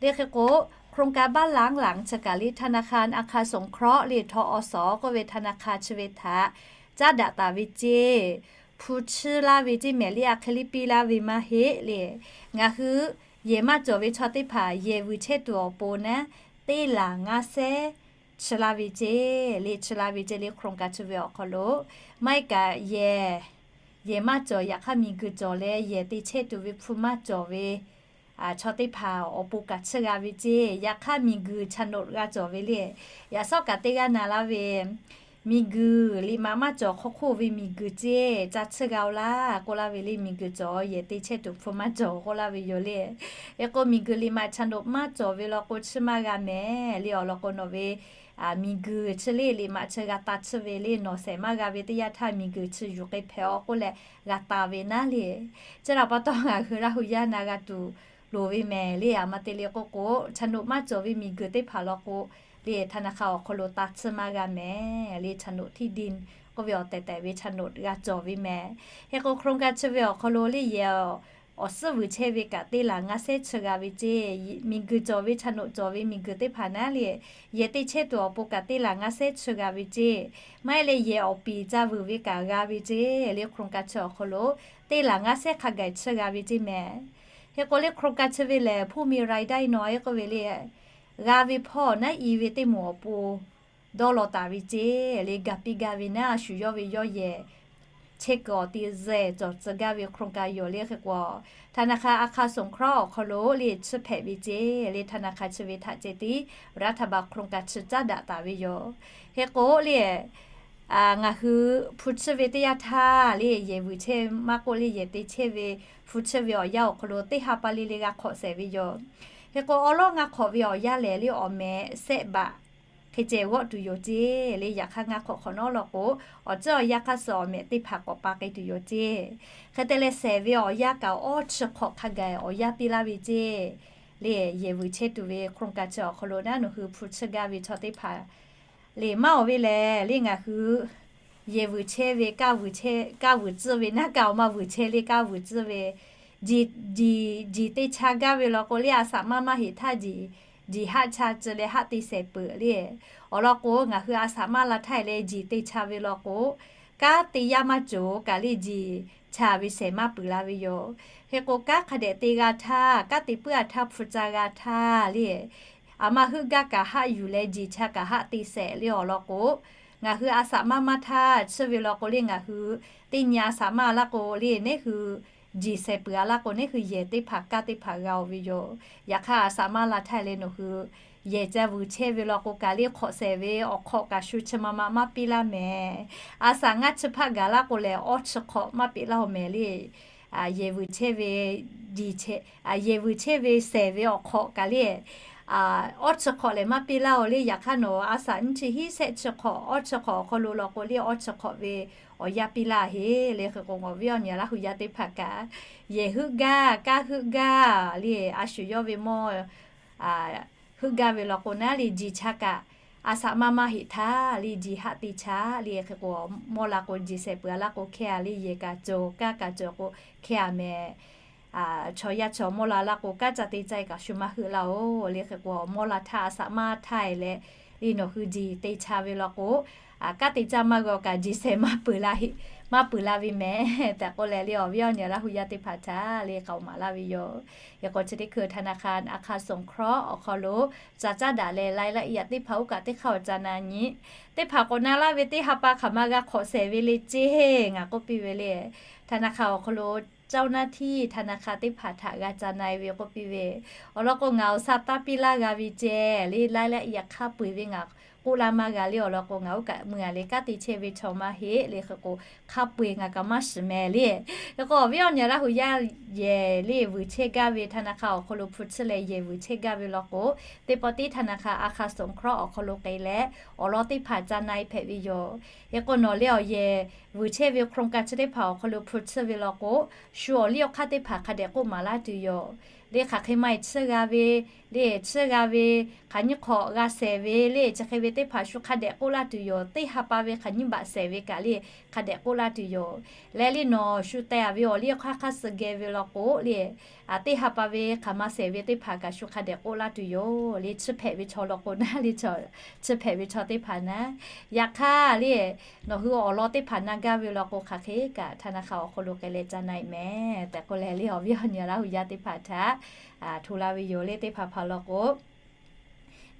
le. Hk'e k'o โครงการบ้านล้างหลัง chi kaꞈ le, ธนาคาร อาคารสงเคราะห์ le, ทกส k'oˆ ve ธนาคาร chi ve htaꞈ caˉ daꞈ taˍ ve ceˇ, hpu chehˇ laˇ ve ceˇ mehˍ le, a hk'e le piˇ laˇ ve maˇ heˆ le. Ngaˬ hui yehˬ maˇ cawˬ ve chaw teˇ hpaˍ yehˬ vuiˬ chehˇ tuˬ awˬ pon naˉ, teˇ laˬ ngaˇ sehˉ chi laˇ ve ceˇ le, chi laˇ ve ceˇ le, โครงการ chi ve awˬ hk'aw lo. Maˇ heˆ kaꞈ yehˬ, yehˬ maˇ cawˬ, yaꞈ hk'aˇ miˬguiˬ cawˬ leh yehˬ te chehˇ tuˬ ve hpu maˇ cawˬ ve chaw teˇ hpaˍ awˬ pon kaꞈ chiˇ g'a ve ceˇ. Yaꞈ hk'aˇ miˬguiˬ โฉนด g'a cawˬ ve le. Yaꞈ sawˉ kaꞈ teˇ g'aˇ na laˇ ve, miˬguiˬ liꞈ maꞈ maˇ cawˬ hk'aw hk'oˆ ve miˬguiˬ ceˇ ca chiˇ g'a-oˬ laˇ k'oˆ laˇ ve le. Miˬguiˬ cawˬ yehˬ te chehˇ tuˬ hpu maˇ cawˬ k'oˆ laˇ ve yoˬ le. Hk'e k'o miˬguiˬ liꞈ maꞈ โฉนด maˇ cawˬ ve law k'o chiˇ maˇ g'a mehˍ le. Awˬ lawn k'o nawˬ ve miˬguiˬ chi le liꞈ maꞈ chi g'a taˍ chiˇ ve le, nawˬ shehˍ maˇ g'a ve teˇ yanˇ htaˇ miˬguiˬ chi yuˬ k'ai hpehꞈ-aw k'oˆ leh g'a taˍ ve naˉ le. Chi htaꞈ pa taw ngaˬ hui Laˇ huˍ yaˇ na g'a tuˬ loˍ ve mehˍ le. Aˬ ma te le k'oˆ k'o, โฉนด maˇ cawˬ ve miˬguiˬ teˇ hpaˍ law k'o le, ธนาคาร awˬ hk'aw lo taˍ chiˇ maˇ g'a mehˍ le. โฉนดที่ดิน k'oˆ ve awˬ tehˬ tehˬ ve โฉนด g'a cawˬ ve mehˍ. Hk'e k'o โครงการ chi ve awˬ hk'aw lo le yehˬ awˬ suhˉ vuiˬ chehˇ ve kaꞈ teˇ laˬ ngaˇ sehˉ chi g'a ve ceˇ. Miˬguiˬ cawˬ ve โฉนด cawˬ ve miˬguiˬ teˇ hpaˍ naˉ le, yehˬ te chehˇ tuˬ awˬ pon kaꞈ teˇ laˬ ngaˇ sehˉ chi g'a ve ceˇ. Maˇ heˆ leh yehˬ awˬ piˍ ca vuiˬ ve kaꞈ g'a ve ceˇ le. โครงการ chi awˬ hk'aw lo teˇ laˬ ngaˇ sehˉ hk'a gaˬ chi g'a ve ceˇ mehˍ. Hk'e k'o le โครงการ chi ve lehˬ ผู้มีรายได้น้อย k'oˆ ve le, g'a ve hpawˇ naˉ i ve teˇ moˍ awˬ pon dawˇ law taˍ ve ceˇ le. Gaˬ piˇ gaˇ ve naˉ a shu yawˇ ve yawˇ yehˬ chehˇ kuiˬ awˬ te zehˬ cawˬ tcuh gaˇ ve โครงการ yoˬ le. Hk'e k'o ธนาคาร อาคารสงเคราะห์ awˬ hk'aw lo le chi hpehꞈ ve ceˇ le. ธนาคาร chi ve htaꞈ ceh tiˉ รัฐบาล โครงการ chi caˉ daꞈ taˍ ve yoˬ. Hk'e k'o le ngaˬ hui hpu chiˇ ve teˇ yanˇ htaˇ le, yehˬ vuiˬ chehˇ maˇ k'oˆ le, yehˬ te chehˇ ve hpu chiˇ ve awˬ yanˇ awˬ hk'aw lo teˇ ha pa le le g'a hk'awꞈ shehˍ ve yoˬ. Hk'e k'o awˉ lawˉ ngaˇ hk'awꞈ ve awˬ yanˇ lehˬ le, awˬ mehꞈ sehˆ baꞈ hk'e ceh g'awˆ tuˬ yoˬ ceˇ le. Yaꞈ hk'aˇ ngaˇ hk'awꞈ hk'awꞈ nawˉ law k'o, awˬ ceuˬ awˬ yanˇ hk'aˇ suh awˬ mehꞈ teˇ hpaˍ k'awꞈ pa k'ai tuˬ yoˬ ceˇ. Hk'e te leh shehˍ ve awˬ yanˇ kaꞈ awˇ chi hk'awꞈ hk'a gaˬ awˬ yanˇ piˇ laˇ ve ceˇ le. Yehˬ vuiˬ chehˇ tuˬ ve โครงการ chi awˬ hk'aw lo naˉ nawˬ hui hpu chiˇ gaˇ ve chaw teˇ hpaˍ le maˇ awˬ ve lehˬ le ngaˬ hui yehˬ vuiˬ chehˇ ve, kaˇ vuiˬ tcuhˇ ve naˉ kaꞈ awˬ ma vuiˬ chehˇ le, kaˇ vuiˬ tcuhˇ ve, jiˬ, jiˬ te cha gaˇ ve law k'o le, a shaꞈ maˇ maˇ heˆ htaˇ jiˬ, jiˬ haˆ cha tcuh leh haˆ te shehˍ peuˬ le. Awˬ lawn k'o ngaˬ hui a shaꞈ maˇ la htaˇ leh jiˬ te cha ve law k'o, kanˉ te yaˇ maˇ cawˬ kaꞈ le jiˬ cha ve shehˍ maˇ peuˬ la ve yoˬ. Hk'e k'o kanˉ hk'a dehꞈ te g'a htaˇ, kanˉ te puiˉ a htaˇ hpu ca g'a htaˇ le, aˬ ma heuˆ gaˇ kaꞈ haˆ yuˬ leh jiˬ cha kaꞈ haˆ te shehˍ le. Awˬ lawn k'o ngaˬ hui a shaꞈ maˇ maˇ htaˇ chiˇ ve law k'o le, ngaˬ hui teˇ nyi a shaꞈ maˇ laˇ k'o le, neˉ hui jiˬ shehˍ peuˬ a laˇ k'o, neˉ hui yehˬ teˇ hpaˍ kanˉ teˇ hpaˍ g'a-oˬ ve yoˬ. Yaꞈ hk'aˇ a shaꞈ maˇ la htaˇ leh nawˬ hui yehˬ ca vuiˬ chehˇ ve law k'o kaꞈ le, hk'awꞈ shehˍ ve awˬ hk'awꞈ kaꞈ shu chi ma ma maˇ piˇ laˇ mehˍ. A shaꞈ ngaˇ chi hpaˆ gaˬ laˇ k'o lehˬ, awˇ chi hk'awꞈ maˇ piˇ laˇ-oˬ mehˍ le. Yehˬ vuiˬ chehˇ ve, yehˬ vuiˬ chehˇ ve shehˍ ve awˬ hk'awꞈ kaꞈ le, awˇ chi hk'awꞈ lehˬ maˇ piˇ laˇ-oˬ le. Yaꞈ hk'aˇ nawˬ a shaꞈ nyiˇ chi hiˉ shehˆ chi hk'awꞈ, awˇ chi hk'awꞈ awˬ hk'aw lo law k'o le, awˇ chi hk'awꞈ ve awˬ yanˇ piˇ laˇ heˆ le. Hk'e k'o awˬ viˉ awˬ nyi Laˇ huˍ yaˇ teˇ hpaˍ kaꞈ yehˬ heuˆ gaˇ, kanˉ heuˆ gaˇ le, a shu yawˇ ve mawˇ heuˆ gaˇ ve law k'o naˉ le, jiˬ cha kaꞈ a saꞈ maˇ maˇ heˆ htaˇ le, jiˬ haˆ te chaˇ le. Hk'e k'o, mawˇ la k'o jiˬ shehˍ peuˬ a laˇ k'o, hkehˇ a le yehˬ kaꞈ cawˬ, kanˉ kaꞈ cawˬ k'o hkehˇ a mehˍ. Chaw yaˇ chaw mawˇ la laˇ k'o, kanˉ ca te ca e kaꞈ shu maˇ heuˆ laˇ oˬ le. Hk'e k'o, mawˇ la htaˇ a saꞈ maˇ htaˇ e leh le, nawˬ hui jiˬ te cha ve law k'o, kanˉ te caˇ maˇ g'a kaꞈ jiˬ shehˍ maˇ peuˬ la heˆ, maˇ peuˬ la ve mehˍ tehꞈ k'oˆ leh le, awˬ viˉ awˬ nyi Laˇ hu yaˇ teˇ hpaˍ htaꞈ le k'aoˍ maˍ laˇ ve yoˬ. Hk'e k'o, chi teˇ hkui ธนาคาร อาคารสงเคราะห์ awˬ hk'aw lo ca caˉ daꞈ leh รายละเอียด teˇ hpaˍ oˇ kaꞈ teˇ hk'aˇ awˬ ca na nyi. Teˇ hpaˍ k'awꞈ na laˇ ve teˇ ha pa hk'aˬ ma g'a hk'awꞈ shehˍ ve le ceˇ, ngaˬ k'oˆ piˇ ve le. ธนาคาร awˬ hk'aw lo เจ้าหน้าที่ธนาคาร teˇ hpaˍ htaꞈ g'a ca na e ve k'oˆ piˇ ve, awˬ lawn k'o ngaˬ awˬ sa taˇ piˇ laˇ g'a ve ceh le, รายละเอียด hk'a peu eˬ ve ngaˬ k'oˆ laˇ maˇ g'a le. Awˬ lawn k'o, ngaˬ oˇ kaꞈ mui a le kanˉ te chehˇ ve chaw maˇ heˆ le. Hk'e k'o, hk'a peu eˬ ngaˬ kaꞈ maˇ shiˍ mehˍ le. Hk'e k'o, awˬ viˉ awˬ nyi Laˇ hu yaˇ yehˬ le vuiˬ chehˇ gaˇ ve ธนาคาร awˬ hk'aw lo hpu tsuhˇ leh yehˬ vuiˬ chehˇ gaˇ ve law k'o, teˇ pawˆ tiˉ ธนาคาร อาคารสงเคราะห์ awˬ hk'aw lo k'ai leh awˬ lawn teˇ hpaˍ ca na e hpehꞈ ve yoˬ. Hk'e k'o, nawˬ le awˬ yehˬ vuiˬ chehˇ ve โครงการ chi teˇ hpaˍ awˬ hk'aw lo hpu tsuhˇ ve law k'o, shu awˬ liˇ awˬ hk'aˇ teˇ hpaˍ hk'a dehꞈ k'oˆ maˍ laˇ tuˬ yoˬ. Le hk'aˬ hk'e maˇ e tsuhˇ g'a ve, le tsuhˇ g'a ve, hk'aˬ nyiˇ hk'awꞈ g'a shehˍ ve le, chi hk'e ve teˇ hpaˍ shu hk'a dehꞈ k'oˆ laˇ tuˬ yoˬ. Teˇ ha pa ve hk'aˬ nyiˇ baꞈ shehˍ ve kaꞈ le, hk'a dehꞈ k'oˆ laˇ tuˬ yoˬ. Leh le nawˬ shu teh a ve awˬ liˇ awˬ hk'aˇ hk'aˇ suh geh ve law k'o le, teˇ ha pa ve hk'aˬ ma shehˍ ve teˇ hpaˍ kaꞈ shu hk'a dehꞈ k'oˆ laˇ tuˬ yoˬ. Le chi hpehꞈ ve chaw law k'o naˉ le, chi hpehꞈ ve chaw teˇ hpaˍ naˉ. Yaꞈ hk'aˇ le, nawˬ hui awˬ lawn teˇ hpaˍ na gaˇ ve law k'o, hk'aˬ hk'e kaꞈ ธนาคาร awˬ hk'aw lo k'ai leh ca na e mehˍ tehꞈ k'oˆ leh le, awˬ viˉ awˬ nyi Laˇ hu yaˇ teˇ hpaˍ htaꞈ hto la ve yoˬ le. Teˇ hpaˍ hpaˍ law k'o,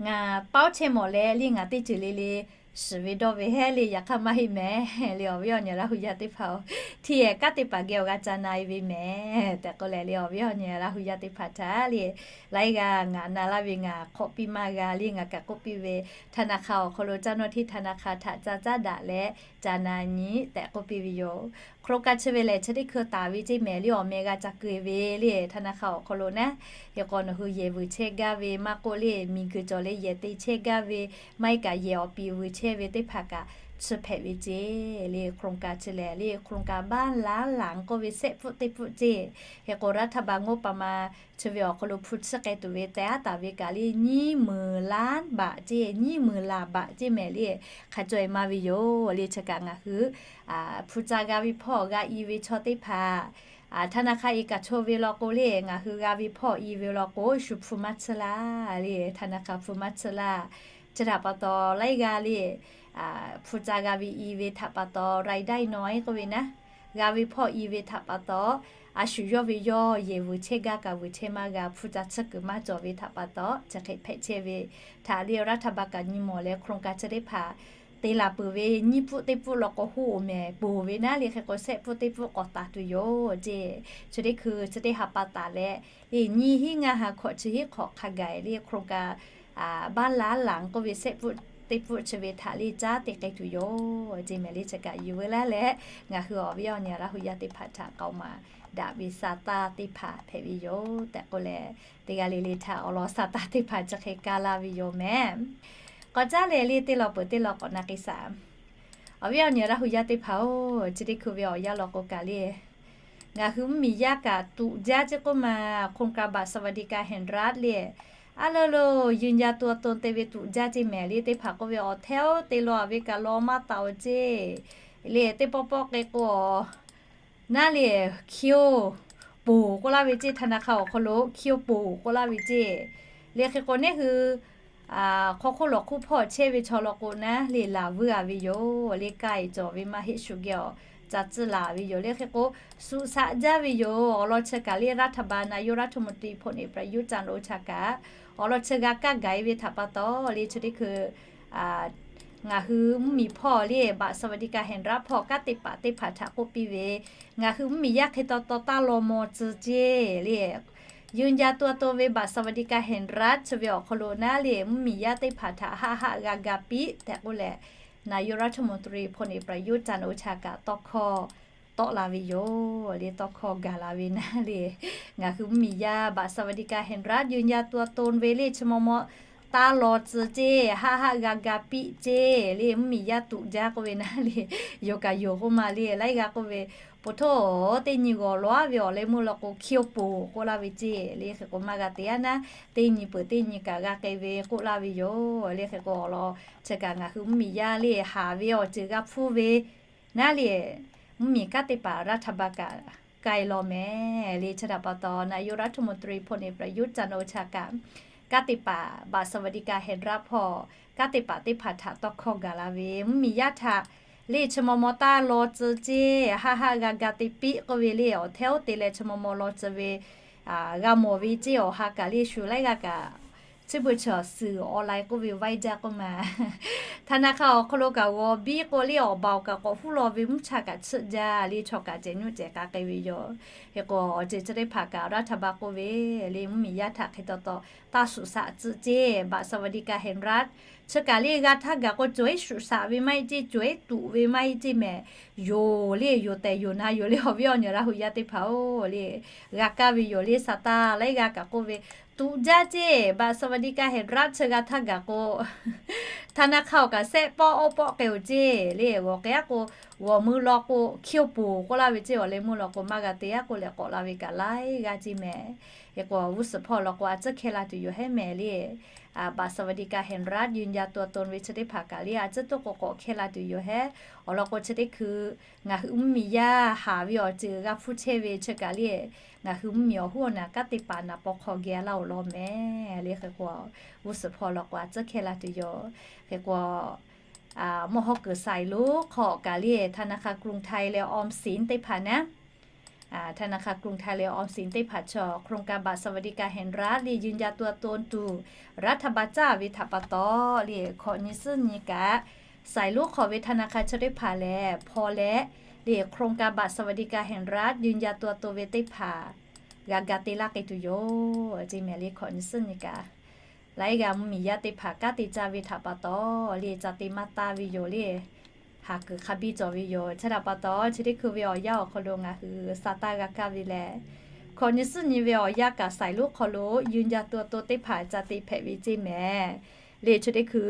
ngaˬ paoˉ chehˇ mawˬ leh le ngaˬ teˇ ceuˬ le le shiˍ ve dawˇ ve hehˉ le, yaꞈ hk'aˇ maˇ heˆ mehˍ le. Awˬ viˉ awˬ nyi Laˇ hu yaˇ teˇ hpaˍ-oˬ, hteˇ yehˬ kanˉ te paˍ geh awˬ g'a ca na e ve mehˍ tehꞈ k'oˆ leh le, awˬ viˉ awˬ nyi Laˇ hu yaˇ teˇ hpaˍ htaꞈ le, laiˉ g'aˇ ngaˬ na laˇ ve ngaˬ hk'awꞈ piˇ maˇ g'a le, ngaˬ kaꞈ k'oˆ piˇ ve, ธนาคาร awˬ hk'aw lo caˇ nawˇ hteˇ ธนาคาร htaꞈ ca caˉ daꞈ leh ca na nyi tehꞈ k'oˆ piˇ ve yoˬ. โครงการ chi ve lehˬ chi teˇ hkui taˍ ve ceˇ mehˍ le, awˬ meh g'a ca keu e ve le ธนาคาร awˬ hk'aw lo naˉ. Hk'e k'o, nawˬ hui yehˬ vuiˬ chehˇ gaˇ ve maˇ k'oˆ le, miˬguiˬ cawˬ leh yehˬ te chehˇ gaˇ ve, maˇ heˆ kaꞈ yehˬ awˬ piˍ vuiˬ chehˇ ve teˇ hpaˍ kaꞈ chi hpehꞈ ve ceˇ le. โครงการ chi lehˬ le โครงการ บ้านล้านหลัง k'oˆ ve sehˆ pfuhˆ teˇ pfuhˆ ceˇ. Hk'e k'o, รัฐบาลงบประมาณ chi ve awˬ hk'aw lo hpu tsuhˇ k'ai tuˬ ve teh aˉ taˍ ve kaꞈ le nyiˇ meunˍ lanˉ baꞈ ceˇ, nyiˇ meunˍ laˬ baꞈ ceˇ mehˍ le, hk'a caweh maˇ ve yoˬ le. Chi kaꞈ ngaˬ hui hpu ca g'a ve hpawˇ g'a i ve chaw teˇ hpaˍ ธนาคาร e kaꞈ chaw ve law k'o le, ngaˬ hui g'a ve hpawˇ i ve law k'o shu hpu maˇ tsuhˇ laˇ le, ธนาคาร hpu maˇ tsuhˇ laˇ. Chi htaꞈ pa taw laiˉ g'aˇ le hpu ca g'a ve i ve htaꞈ pa taw รายได้น้อย k'oˆ ve naˉ, g'a ve hpawˇ i ve htaꞈ pa taw, a shu yawˇ ve yawˇ yehˬ vuiˬ chehˇ gaˇ kaꞈ vuiˬ chehˇ maˇ g'a, hpu ca tsuhˇ kuiˬ maˇ cawˬ ve htaꞈ pa taw, chi hk'e hpehꞈ chehˇ ve htaꞈ le รัฐบาล kaꞈ nyi mawˬ leh โครงการ chi teˇ hpaˍ te laˬ peuˬ ve nyiˇ pfuhˆ teˇ pfuhˆ law k'o hoˆ oˬ mehˍ ponˬ ve naˉ le. Hk'e k'o, sehˆ pfuhˆ teˇ pfuhˆ k'awꞈ taˍ tuˬ yoˬ ceˇ. Chi teˇ hkui chi teˇ ha pa taˍ leh le nyiˇ hinˉ ngaˇ ha hkawꞈ chi hinˉ hk'awꞈ hk'a gaˬ le โครงการ บ้านล้านหลัง k'oˆ ve sehˆ pfuhˆ teˇ pfuhˆ chi ve htaꞈ le caˉ te k'ai tuˬ yoˬ ceˇ mehˍ le. Chi kaꞈ yuˬ veu laˇ leh, ngaˬ hui awˬ viˉ awˬ nyi Laˇ hu yaˇ teˇ hpaˍ htaꞈ k'aoˍ maˍ daꞈ ve sa taˇ teˇ hpaˍ hpehꞈ ve yoˬ tehꞈ k'oˆ leh, teˇ g'aˇ le le htaꞈ awˬ lawn sa taˇ teˇ hpaˍ chi hk'e kaˇ laˇ ve yoˬ mehˍ. K'awꞈ caˉ leh le teˇ lawn peuˬ teˇ lawn k'awꞈ na k'ai shaˍ. Awˬ viˉ awˬ nyi Laˇ hu yaˇ teˇ hpaˍ-oˬ, chi teˇ hkui ve awˬ yanˇ law k'o kaꞈ le, ngaˬ hui mvuhˇmiˬ yaˇ kaꞈ tuꞈ jaˇ ceˇ k'oˆ ma, โครงการ บัตรสวัสดิการแห่งรัฐ le, aˉ leuˉ lo ยืนยันตัวตน te ve tuꞈ jaˇ ceˇ mehˍ le. Teˇ hpaˍ k'oˆ ve awˬ htaˇ-oˬ te law a ve kaꞈ law maˇ taˍ-oˬ ceˇ le. Teˇ pawˆ pawˆ k'ai k'o naˉ le, hkiˇ-oˬ ponˬ k'oˆ laˇ ve ceˇ, ธนาคาร awˬ hk'aw lo hkiˇ-oˬ ponˬ k'oˆ laˇ ve ceˇ. Le hk'e k'o, neˇ hui hk'aw hk'oˆ lawˬ hk'oˆ hpawˇ chehˇ ve chaw law k'o naˉ le, laˬ vuiˇ a ve yoˬ le. Kaˇ e cawˬ ve maˇ heˆ shu geh awˬ ca tcuhˇ laˬ ve yoˬ le. Hk'e k'o, suhˍ shaꞈ jaˇ ve yoˬ. Awˬ lawn chi kaꞈ le รัฐบาล นายกรัฐมนตรี พลเอกประยุทธ์ จันทร์โอชา kaꞈ awˬ lawn chi g'a kaˇ gaˬ e ve htaꞈ pa taw le, chi teˇ hkui ngaˬ hui mvuhˇmiˬ hpawˇ le บัตรสวัสดิการแห่งรัฐ hpawˇ kanˉ te paˍ teˇ hpaˍ htaꞈ k'oˆ piˇ ve, ngaˬ hui mvuhˇmiˬ yaˇ hk'e taw taw taˇ law maw tcuh ceˇ le. ยืนยันตัวตน ve บัตรสวัสดิการแห่งรัฐ chi ve awˬ hk'aw lo naˉ le mvuhˇmiˬ yaˇ teˇ hpaˍ htaꞈ haˆ haˆ g'a ga piˇ tehꞈ k'oˆ leh, นายกรัฐมนตรี พลเอกประยุทธ์ จันทร์โอชา kaꞈ tawˇ hkawˇ tawˆ la ve yoˬ le. Tawˇ hkawˇ gaˬ la ve naˉ le, ngaˬ hui mvuhˇmiˬ yaˇ บัตรสวัสดิการแห่งรัฐ ยืนยันตัวตน ve le chi maw maw taˇ law tcuh ceˇ, haˆ haˆ g'a ga piˆ ceˇ le. Mvuhˇmiˬ yaˇ tuꞈ jaˇ k'oˆ ve naˉ le, yoˬ kaꞈ yoˬ k'oˆ ma le. Laiˉ g'aˇ k'oˆ ve, po htoˇ, teˇ nyi g'awˬ law aˉ ve awˬ leh meuˇ law k'o, hkiˇ awˬ poˍ k'oˆ laˇ ve ceˇ le. Hk'e k'o maˇ g'a te aˉ naˉ, teˇ nyi peuˬ teˇ nyi kaꞈ g'a k'ai ve k'oˆ laˇ ve yoˬ le. Hk'e k'o awˬ lawn chi kaꞈ ngaˬ hui mvuhˇmiˬ yaˇ le haˍ ve awˬ ceuˬ g'a hpfuhˇ ve naˉ le, mvuhˇmiˬ kanˉ te paˍ รัฐบาล kaꞈ k'ai law mehˍ le. Chi htaꞈ pa taw, นายกรัฐมนตรี พลเอกประยุทธ์ จันทร์โอชา kaꞈ kanˉ te paˍ บัตรสวัสดิการแห่งรัฐ hpawˇ kanˉ te paˍ teˇ hpaˍ htaꞈ tawˇ hkawˇ gaˬ la ve, mvuhˇmiˬ yaˇ htaꞈ le chi maw maw taˇ law tcuh ceˇ, haˆ haˆ g'a ga te piˆ k'oˆ ve le, awˬ htehˉ oˇ te leh chi maw maw law tcuh ve g'a mawˬ ve ceˇ. Awˬ ha kaꞈ le shu laiˉ g'aˇ kaꞈ, chi beuꞈ chaw suhˍ online k'oˆ ve ไวเบอร์ jaˇ k'oˆ ma, ธนาคาร awˬ hk'aw lo kaꞈ g'awˬ biˇ k'o le, awˬ baoˬ kaꞈ k'awꞈ huˉ law ve, mvuhˇ cha kaꞈ chiˆ jaˇ le, chaw kaꞈ cehˬ nyoˆ cehˬ k'a k'ai ve yoˬ. Hk'e k'o awˬ ceuˬ chi teˇ hpaˍ kaꞈ รัฐบาล k'oˆ ve le, mvuhˇmiˬ yaˇ htaꞈ hk'e taw taw taˇ shuˍ shaꞈ tcuh ceˇ, บัตรสวัสดิการแห่งรัฐ chi kaꞈ le g'a htaˇ gaˬ k'o cawˬ-e shuˍ shaꞈ ve maˇ heˆ ceˇ, cawˬ-e tuꞈ ve maˇ heˆ ceˇ mehˍ. Yoˬ le, yoˬ tehꞈ yoˬ na yoˬ le, awˬ viˉ awˬ nyi Laˇ huˍ yaˇ teˇ hpaˍ-oˬ le, g'a kaˇ ve yoˬ le. Sa taˇ laiˉ g'aˇ kaꞈ k'oˆ ve, tuꞈ jaˇ ceˇ, บัตรสวัสดิการแห่งรัฐ chi g'a htaˇ gaˬ k'o, ธนาคาร awˬ kaꞈ sehˆ pawˆ awˇ pawˆ k'ai-oˬ ceˇ le. G'awˬ k'ai aˉ k'o, g'awˬ mui law k'o hkiˇ awˬ poˍ k'oˆ laˇ ve ceˇ, awˬ leh meuˇ law k'o maˇ g'a te aˉ k'oˆ leh k'awꞈ la ve kaꞈ laiˉ g'aˇ ceˇ mehˍ. Hk'e k'o g'uˇ suhˍ hpawˇ law k'o a tcuhˉ hkeh la tuˬ yoˬ hehˉ mehˍ le. บัตรสวัสดิการแห่งรัฐ ยืนยันตัวตน ve chi teˇ hpaˍ kaꞈ le a tcuhˉ toˇ k'o k'awꞈ hkeh la tuˬ yoˬ hehˉ. Awˬ lawn k'o chi teˇ hkui ngaˬ hui mvuhˇmiˬ yaˇ haˍ ve awˬ ceuˬ g'a hpfuhˇ chehˇ ve chi kaꞈ le, ngaˬ hui mvuhˇmiˬ awˬ hoˉ awˬ naˍ kanˉ te paˍ naˍ paw hk'aw geh laˇ-oˬ law mehˍ le. Hk'e k'o g'uˇ suhˍ hpawˇ law k'o a tcuhˉ hkeh la tuˬ yoˬ. Hk'e k'o mawˇ hawˉ kuiˬ สายรุ้ง hk'aw kaꞈ le ธนาคารกรุงไทย leh ออมสิน teˇ hpaˍ naˉ ธนาคารกรุงไทย leh ออมสิน teˇ hpaˍ chaw โครงการบัตรสวัสดิการแห่งรัฐ le ยืนยันตัวตน tuˬ รัฐบาล caˇ ve htaꞈ pa taw le, hkawꞈ nyi suhˉ nyi kaꞈ สายรุ้ง hk'aw ve ธนาคาร chaw teˇ hpaˍ lehˬ hpaw leh le โครงการบัตรสวัสดิการแห่งรัฐ ยืนยันตัวตน ve teˇ hpaˍ g'a ga te laˇ k'ai tuˬ yoˬ ceˇ mehˍ le. Hkawꞈ nyi suhˉ nyi kaꞈ laiˉ g'aˇ mvuhˇmiˬ yaˇ teˇ hpaˍ kanˉ te caˇ ve htaꞈ pa taw le ca te maˇ taˇ ve yoˬ le. Haˍ kuiˬ hk'a biˇ cawˬ ve yoˬ. Chi htaꞈ pa taw chi teˇ hkui ve awˬ yanˇ awˬ hk'aw lo ngaˬ hui sa taˇ g'a kaˇ ve lehˬ, hkawꞈ nyi suhˉ nyi ve awˬ yanˇ kaꞈ สายรุ้ง hk'aw lo ยืนยันตัวตน teˇ hpaˍ ca te hpehꞈ ve ceˇ mehˍ le. Chi teˇ hkui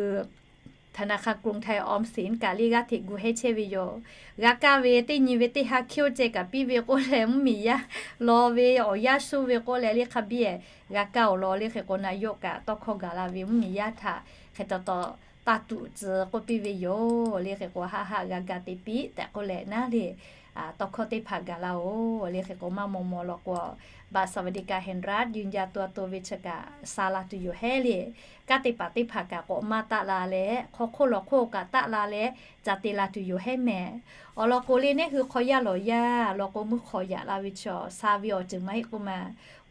ธนาคารกรุงไทย ออมสิน kaꞈ le g'aˇ hteꞈ gu hehˉ chehˇ ve yoˬ. G'a kaˇ ve teˇ nyi ve teˇ ha hkiˇ oˇ ceh kaꞈ piˇ ve k'oˆ leh mvuhˇmiˬ yaˇ law ve awˬ yanˇ shu ve k'oˆ leh le hk'a biˇ g'a kaˇ-oˬ law le. Hk'e k'o นายก kaꞈ tawˇ hkawˇ gaˬ la ve mvuhˇmiˬ yaˇ htaꞈ hk'e taw taw taˇ tuꞈ tcuh k'oˆ piˇ ve yoˬ le. Hk'e k'o haˆ haˆ g'a ga te piˇ tehꞈ k'oˆ leh naˉ le tawˇ hkawˇ teˇ hpaˍ gaˬ laˇ-oˬ le. Hk'e k'o maˇ maw maw law k'o บัตรสวัสดิการแห่งรัฐ ยืนยันตัวตน ve chi kaꞈ sa la tuˬ yoˬ hehˉ le. Kanˉ te paˍ teˇ hpaˍ kaꞈ k'awꞈ maˇ taˆ la leh, hk'aw hk'oˆ lawˬ hk'oˆ kaꞈ taˆ la leh ca te la tuˬ yoˬ hehˉ mehˍ. Awˬ lawn k'o le neˇ hui hk'aw yaˇ lawˬ yaˇ law k'o meuˇ hk'aw yaꞈ la ve chaw, sa ve awˬ ceuˬ maˇ heˆ k'oˆ ma.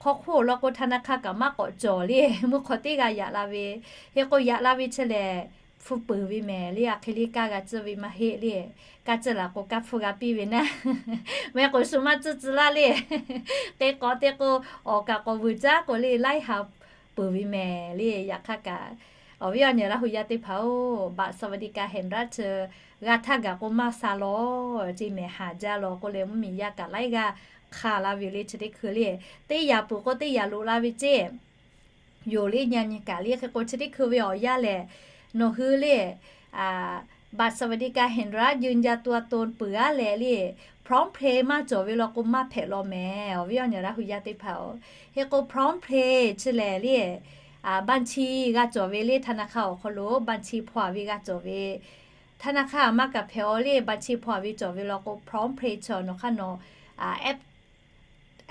Hk'aw hk'oˆ law k'o ธนาคาร kaꞈ maˇ k'awꞈ cawˬ le, meuˇ hk'aw teˇ g'a yaꞈ la ve. Hk'e k'o yaꞈ la ve chi lehˬ, hpu peuˬ ve mehˍ le. A hk'e le kaˇ g'a tcuhˇ ve maˇ heˆ le. Kaˇ tcuhˇ laˬ k'o kaˇ hpu g'a piˇ ve naˉ, mehˍ k'o shu maˇ tcuhˇ tcuh laˇ le. K'e k'awꞈ te k'o, awˬ kaꞈ k'awꞈ vuiˬ caˉ k'o le laiˉ ha peuˬ ve mehˍ le. Yaꞈ hk'aˇ kaꞈ, awˬ viˉ awˬ nyi Laˇ huˍ yaˇ teˇ hpaˍ-oˬ, บัตรสวัสดิการแห่งรัฐ chi g'a htaˇ gaˬ k'o maˇ sa law ceˇ mehˍ, haˍ jaˇ law k'oˆ leh mvuhˇmiˬ yaˇ kaꞈ laiˉ g'aˇ hk'a la ve le. Chi teˇ hkui le, teˇ yaꞈ peuˬ k'o teˇ yaꞈ loꞈ la ve ceˇ yoˬ le. Nyi nyi kaꞈ le. Hk'e k'o chi teˇ hkui ve awˬ yanˇ lehˬ, nawˬ hui le บัตรสวัสดิการแห่งรัฐ ยืนยันตัวตน peuˬ-aˉ leh le, PromptPay maˇ cawˬ ve law k'o maˇ hpehꞈ law mehˍ, awˬ viˉ awˬ nyi Laˇ huˍ yaˇ teˇ hpaˍ-oˬ. Hk'e k'o PromptPay chi lehˬ le, บัญชี g'a cawˬ ve le, ธนาคาร awˬ hk'aw lo บัญชี hpaw-a ve g'a cawˬ ve, ธนาคาร maˇ kaꞈ hpehꞈ-aw le, บัญชี hpaw-a ve cawˬ ve law k'o PromptPay chaw nawˬ hk'aˇ nawˬ app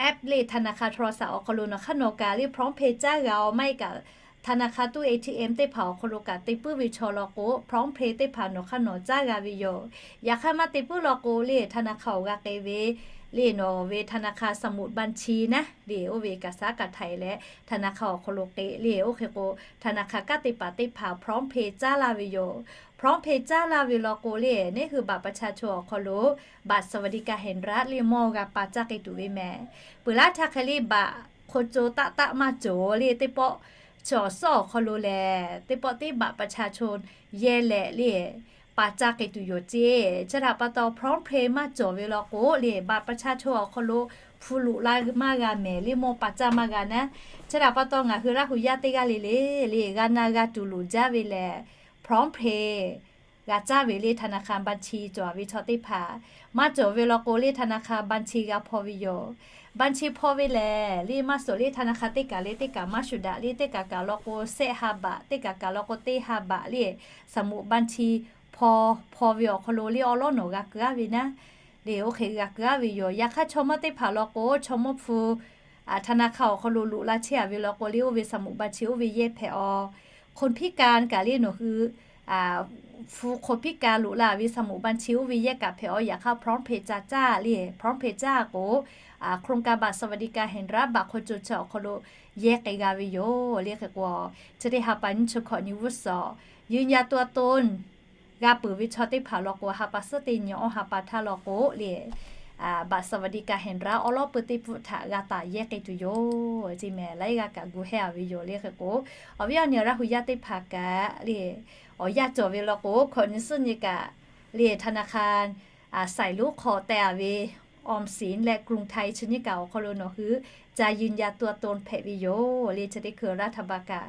app le ธนาคาร โทรศัพท์ awˬ hk'aw lo nawˬ hk'aˇ nawˬ kaꞈ le PromptPay caˉ g'a-aw, maˇ heˆ kaꞈ ธนาคาร ตู้ เอทีเอ็ม teˇ hpaˍ awˬ hk'aw lo kaꞈ te puiˉ ve chaw law k'o PromptPay teˇ hpaˍ nawˬ hk'aˇ nawˬ caˉ g'a ve yoˬ. Yaꞈ hk'aˇ maˇ te puiˉ law k'o le ธนาคาร awˬ g'a k'e ve le, nawˬ ve ธนาคาร สมุดบัญชี naˉ le, oˇ ve kaꞈ saˉ kaꞈ htaiˍ leh ธนาคาร awˬ hk'aw lo k'e le. Oˇ hk'e k'o ธนาคาร kanˉ te paˍ teˇ hpaˍ PromptPay caˉ laˇ ve yoˬ. PromptPay caˉ laˇ ve law k'o le, neˇ hui บัตรประชาชน awˬ hk'aw lo บัตรสวัสดิการแห่งรัฐ le mawˇ g'a pa caˇ k'e tuˬ ve mehˍ. Peuˬ laˇ htaˇ hk'e le บัตร hk'aw co taˆ taˆ maˇ cawˬ le, teˇ pawˆ chaw awˬ suhˉ awˬ hk'aw lo lehˬ teˇ pawˆ teˇ บัตรประชาชน yehˇ leh le, pa caˇ k'ai tuˬ yoˬ ceˇ. Chi htaꞈ pa taw, PromptPay maˇ cawˬ ve law k'o le, บัตรประชาชน awˬ hk'aw lo hpu loꞈ la maˇ g'a mehˍ le, mawˇ pa caˇ maˇ g'a naˉ. Chi htaꞈ pa taw, ngaˬ hui Laˇ hu yaˇ teˇ g'aˇ le le, le g'a na g'a tuˬ loˍ jaˇ ve lehˬ, PromptPay g'a caˇ ve le, ธนาคารบัญชี cawˬ ve chaw teˇ hpaˍ. Maˇ cawˬ ve law k'o le, ธนาคารบัญชี g'a hpaw ve yoˬ. บัญชี hpaw ve lehˬ le, maˇ suhˍ le, ธนาคาร teˇ kaˬ le teˇ kaˬ maˇ shuˍ daꞈ le, teˇ kaˬ kaˬ law k'o แสนห้าบาท, teˇ kaˬ kaˬ law k'o แสนห้าบาท le, สมุดบัญชี hpaw, hpaw ve awˬ hk'aw lo le awˉ lawˉ nawˬ g'a keu aˉ ve naˉ. Le oˇ hk'e g'a keu aˉ ve yoˬ. Yaꞈ hk'aˇ, chaw mawˇ teˇ hpaˍ law k'o, chaw mawˇ hpu ธนาคาร awˬ hk'aw lo loꞈ la chehˇ a ve law k'o le, oˇ ve สมุดบัญชี oˇ ve yehˇ hpehꞈ aw. คนพิการ kaꞈ le nawˬ hui hpu คนพิการ loꞈ la ve สมุดบัญชี oˇ ve yehˇ kaꞈ hpehꞈ aw. Yaꞈ hk'aˇ, PromptPay ca caˇ le, PromptPay caˇ k'o, โครงการบัตรสวัสดิการแห่งรัฐ บัตรคนจน chi awˬ hk'aw lo yehˇ k'ai g'a ve yoˬ. Le hk'e k'o, chi teˇ ha pa nyiˇ chi hkawꞈ nyi g'uˇ suhˍ ยืนยันตัวตน g'a peuˬ ve chaw teˇ hpaˍ law k'o, ha pa suhˉ teˇ nyi awˇ ha pa htaˇ law k'o le, บัตรสวัสดิการแห่งรัฐ awˉ lawˉ peu teˇ pfuhˆ htaꞈ g'a taˍ yehˇ k'ai tuˬ yoˬ ceˇ mehˍ. Laiˉ g'aˇ kaꞈ gu hehˇ a ve yoˬ. Le hk'e k'o, awˬ viˉ awˬ nyi Laˇ hu yaˇ teˇ hpaˍ kaꞈ le, awˬ yanˇ cawˬ ve law k'o, hkawꞈ nyi suhˉ nyi kaꞈ le, ธนาคาร สายรุ้ง hk'aw teh a ve ออมสิน leh กรุงไทย chi nyiˇ kaꞈ awˬ hk'aw lo nawˬ hui ca ยืนยันตัวตน hpehꞈ ve yoˬ. Le chi teˇ hkui รัฐบาล kaꞈ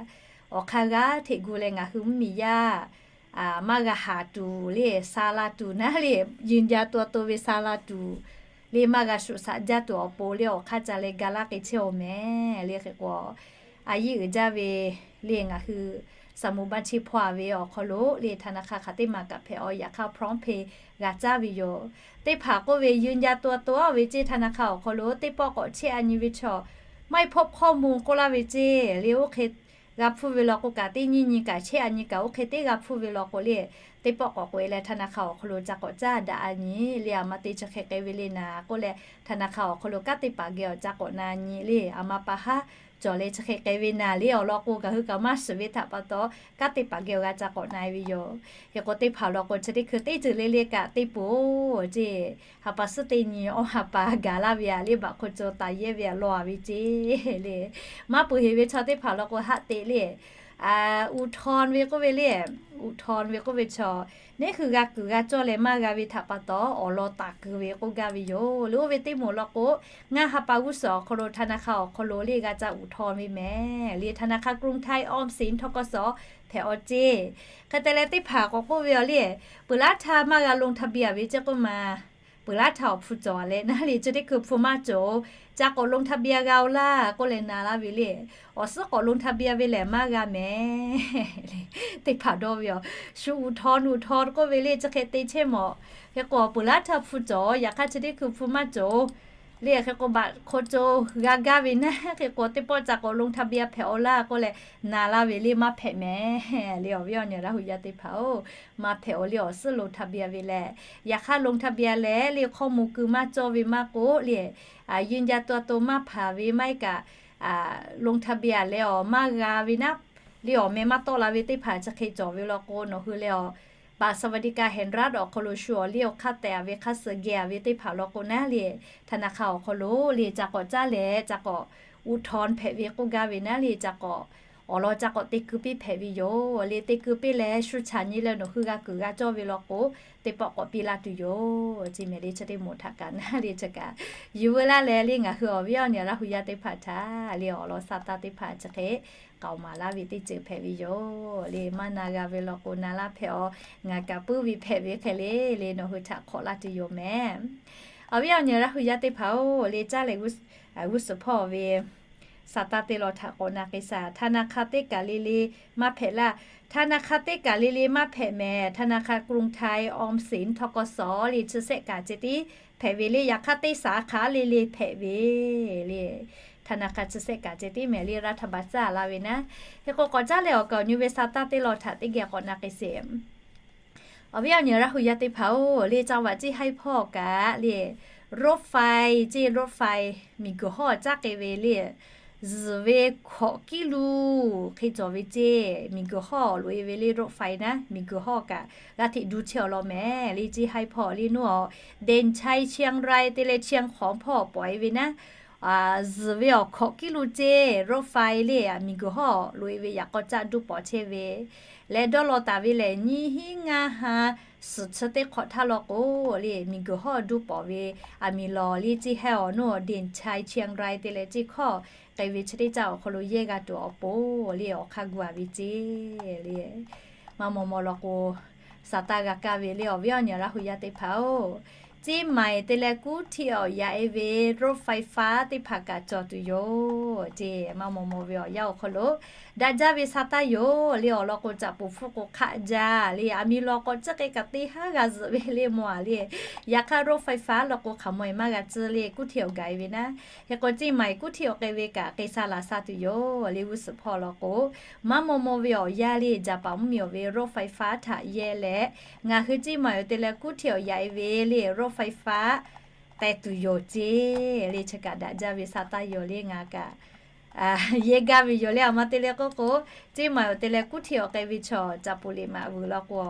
awˬ hk'aˇ g'aˇ hteꞈ gu leh ngaˬ hui mvuhˇmiˬ yaˇ maˇ g'a haˍ tuˬ le, sa la tuˬ naˉ le, ยืนยันตัวตน ve sa la tuˬ le, maˇ g'a shuˍ shaꞈ jaˇ tuˬ awˬ pon le, awˬ hk'aˇ ca leh ga laˇ k'ai chehˇ awˬ mehˍ. Le hk'e k'o, a yiˇ uiˍ jaˇ ve le, ngaˬ hui สมุดบัญชี hpaw a ve awˬ hk'aw lo le, ธนาคาร hk'aˬ teˇ maˬ kaꞈ hpehꞈ aw. Yaꞈ hk'aˇ, PromptPay g'a caˇ ve yoˬ. Teˇ hpaˍ k'oˆ ve ยืนยันตัวตน ve ceˇ, ธนาคาร awˬ hk'aw lo teˇ pawˆ k'awꞈ chehˇ a nyi ve chaw maˇ heˆ hpawˇ hpawˇ mvuh k'oˆ laˇ ve ceˇ. Le oˇ hk'e g'a hpuˇ ve law k'o kaꞈ, teˇ nyiˇ nyi kaꞈ chehˇ a nyi kaꞈ, oˇ hk'e teˇ g'a hpuˇ ve law k'o le, teˇ pawˆ k'awꞈ k'oꞈ e leh ธนาคาร awˬ hk'aw lo ca k'awꞈ caˇ daꞈ a nyi le, a ma te chi hk'e k'ai ve le naˍ k'oˆ leh, ธนาคาร awˬ hk'aw lo kanˉ teˇ hpaˍ geh awˬ ca k'awꞈ na nyi le, a ma pa haˉ cawˬ leh chi hk'e k'ai ve naˍ le. Awˬ lawn k'o, ngaˬ hui kaꞈ maˇ shiˍ ve htaꞈ pa taw, kanˉ teˇ hpaˍ geh awˬ g'a ca k'awꞈ na e ve yoˬ. Hk'e k'o, teˇ hpaˍ law k'o, chi teˇ hkui teˇ ceuˬ le le kaꞈ te peuˬ-oˬ ceˇ. Ha pa suhˉ teˇ nyi awˇ ha pa gaˬ laˇ ve a le, บัตรคนจน taˍ yehˇ ve a law a ve ceˇ le. Maˇ peuˬ heˍ ve chaw teˇ hpaˍ law k'o, haˆ te le, อุทธรณ์ ve k'oˆ ve le, อุทธรณ์ ve k'oˆ ve chaw, neˉ hui g'a kuiˬ g'a cawˇ leh maˇ g'a ve htaꞈ pa taw, awˬ lawn taˍ kuiˬ ve k'oˆ gaˇ ve yoˬ. Le oˇ ve teˇ moˍ law k'o, ngaˇ ha pa g'uˇ suhˍ awˬ hk'aw lo ธนาคาร awˬ hk'aw lo le g'a ca อุทธรณ์ ve mehˍ le. ธนาคารกรุงไทย ออมสิน ทกส hpehꞈ aw ceˇ. Hk'e te leh, teˇ hpaˍ k'awꞈ k'oˆ ve a le, peuˬ laˇ htaˇ maˇ g'a ลงทะเบียน ve ceˇ k'oˆ ma, peuˬ laˇ htaˇ awˬ hpu cawˬ a leh naˉ le, chi teˇ hkui hpu maˇ cawˬ-oˬ, ca k'awꞈ ลงทะเบียน g'a-oˬ laˇ k'oˆ leh na laˇ ve le. Awˬ suhˉ k'awꞈ ลงทะเบียน ve lehˬ maˇ g'a mehˍ. Teˇ hpaˍ dawˇ ve a, shu อุทธรณ์ อุทธรณ์ k'oˆ ve le, chi hk'e te chehˇ mawˬ. Hk'e k'o, peuˬ laˇ htaˇ hpu cawˬ, yaꞈ hk'aˇ chi teˇ hkui hpu maˇ cawˬ le. Hk'e k'o, บัตรคนจน g'a gaˇ ve naˉ, hk'e k'o, teˇ pawˆ ca k'awꞈ ลงทะเบียน hpehꞈ aw laˇ k'oˆ leh na laˇ ve le, maˇ hpehꞈ mehˍ le. Awˬ viˉ awˬ nyi Laˇ hu yaˇ teˇ hpaˍ-oˬ, maˇ hpehꞈ aw le. Awˬ suhˉ ลงทะเบียน ve lehˬ, yaꞈ hk'aˇ ลงทะเบียน leh le, hkawˇ mvuh keu maˇ cawˇ ve maˇ k'oˆ le, ยืนยันตัวตน maˇ hpanˍ ve maˇ heˆ kaꞈ, ลงทะเบียน leh awˬ maˇ g'a ve naˉ, le awˬ meh maˇ tawˆ la ve teˇ hpaˍ chi hk'e cawˬ ve law k'o, nawˬ hui leh awˬ บัตรสวัสดิการแห่งรัฐ awˬ hk'aw lo shu awˬ liˇ awˬ hk'aˇ tehꞈ a ve hk'a suh geh a ve teˇ hpaˍ law k'o naˉ le, ธนาคาร awˬ hk'aw lo le ca k'awꞈ caˇ leh ca k'awꞈ อุทธรณ์ hpehꞈ ve k'oˆ gaˇ ve naˉ le, ca k'awꞈ awˬ lawn ca k'awꞈ te keu piˇ hpehꞈ ve yoˬ le. Te keu piˇ leh shu chaꞈ nyi leh nawˬ hui g'a kuiˬ g'a cawˇ ve law k'o, teˇ pawˆ k'awꞈ piˇ laˇ tuˬ yoˬ ceˇ mehˍ le. Chi teˇ moˍ htaꞈ kaꞈ naˉ le, chi kaꞈ yuˬ veu laˇ leh le, ngaˬ hui awˬ viˉ awˬ nyi Laˇ hu yaˇ teˇ hpaˍ htaꞈ le awˬ lawn sa taˇ teˇ hpaˍ chi hk'e k'aoˍ maˍ laˇ ve teˇ ceuˬ hpehꞈ ve yoˬ le. Maˇ na g'a ve law k'o, na laˇ hpehꞈ aw. Ngaˬ kaꞈ puiˉ ve hpehꞈ ve hk'e le le, nawˬ hui htaꞈ hk'awꞈ laˇ tuˬ yoˬ mehˍ. Awˬ viˉ awˬ nyi Laˇ hu yaˇ teˇ hpaˍ-oˬ, le caˇ leh g'uˇ suhˍ hpawˇ ve sa taˇ teˇ law htaꞈ k'awꞈ na k'ai shaˍ. ธนาคาร teˇ kaˬ le le maˇ hpehꞈ laˇ. ธนาคาร teˇ kaˬ le le maˇ hpehꞈ mehˍ. ธนาคารกรุงไทย ออมสิน ทกส le chi sehˆ kaꞈ ceh tiˉ hpehꞈ ve le. Yaꞈ hk'aˇ, teˇ สาขา le le hpehꞈ ve le. ธนาคาร chi sehˆ kaꞈ ceh tiˉ mehˍ le, รัฐบาล caˇ laˇ ve naˉ. Hk'e k'o, k'awꞈ caˇ leh awˬ kaˍ awˬ nyi ve sa taˇ teˇ law htaꞈ teˇ geh k'awꞈ na k'ai sheˍ. Awˬ viˉ awˬ nyi Laˇ hu yaˇ teˇ hpaˍ-oˬ, le จังหวัด Jiˇ Haiˉ hpawˇ kaꞈ le รถไฟ ceˇ, รถไฟ miˬguiˬ hawˇ caˇ k'ai ve le, zuhˬ ve hkawꞈ kiˉ luˬ hk'e cawˬ ve ceˇ. Miˬguiˬ hawˇ loꞈ-e ve le, รถไฟ naˉ, miˬguiˬ hawˇ kaꞈ g'a hteꞈ du chehˇ awˬ lawn mehˍ le. Jiˇ Haiˉ hpawˇ le, nawˬ เด่นชัย เชียงราย te leh เชียงของ hpawˇ pawꞈ-e ve naˉ. zuhˬ ve awˬ hkawꞈ kiˉ lo ceˇ รถไฟ le, miˬguiˬ hawˉ loꞈ-e ve yaꞈ k'aw caˆ duˇ pawˍ chehˇ ve leh dawˇ law taˍ ve lehˬ, nyiˇ hinˉ ngaˇ ha suhˍ chi teˇ hk'awꞈ htaˇ law k'o le, miˬguiˬ hawˉ duˇ pawˍ ve aˬ miˍ lawˬ le ceˇ hehˉ awˬ nuˇ awˬ เด่นชัย เชียงราย te leh ceˇ hkawˇ k'ai ve chi teˇ caˇ awˬ hk'aw lo yehˇ g'a tuˬ awˬ pon le, awˬ hk'aˇ gu-a ve ceˇ le. Maˇ maw maw law k'o, sa taˇ g'a kaˇ ve le awˬ viˉ awˬ nyi Laˇ hu yaˇ teˇ hpaˍ-oˬ, Ceˇ maiˍ te leh Kuˇ htiꞈ awˬ yaꞈ-e ve รถไฟฟ้า teˇ hpaˍ kaꞈ cawˬ tuˬ yoˬ ceˇ. Maˇ maw maw ve awˬ yanˇ awˬ hk'aw lo daꞈ jaˇ ve sa taˇ yoˬ le. Awˬ lawn k'o, caꞈ poˍ hpfuhˆ k'o hk'aˆ jaˇ le, aˬ miˍ lawˬ k'awꞈ tcuhˉ k'ai kaꞈ teˇ haˉ g'a zuhꞈ ve le mawˬ-a le. Yaꞈ hk'aˇ รถไฟฟ้า law k'o, hk'aˬ maw-e maˇ g'a tcuhˉ le, Kuˇ htiꞈ awˬ gaˬ-e ve naˉ. Hk'e k'o, Ceˇ maiˍ Kuˇ htiꞈ awˬ k'ai ve kaꞈ k'ai sa laˬ sa tuˬ yoˬ le. G'uˇ suhˍ hpawˇ law k'o, maˇ maw maw ve awˬ yanˇ le, jaˍ paˍ mvuhˇmiˬ awˬ ve รถไฟฟ้า htaꞈ yehˇ leh, ngaˬ hui Ceˇ maiˍ-oˬ te leh Kuˇ htiꞈ awˬ yaꞈ-e ve le รถไฟฟ้า teh tuˬ yoˬ ceˇ le. Chi kaꞈ daꞈ jaˇ ve sa taˇ yoˬ le. Ngaˬ kaꞈ yehˇ gaˇ ve yoˬ le. Aˬ ma te leh k'oˆ k'o, Ceˇ maiˍ-oˬ te leh Kuˇ htiꞈ awˬ k'ai ve chaw caꞈ poˍ liꞈ maꞈ vuiˬ law k'o,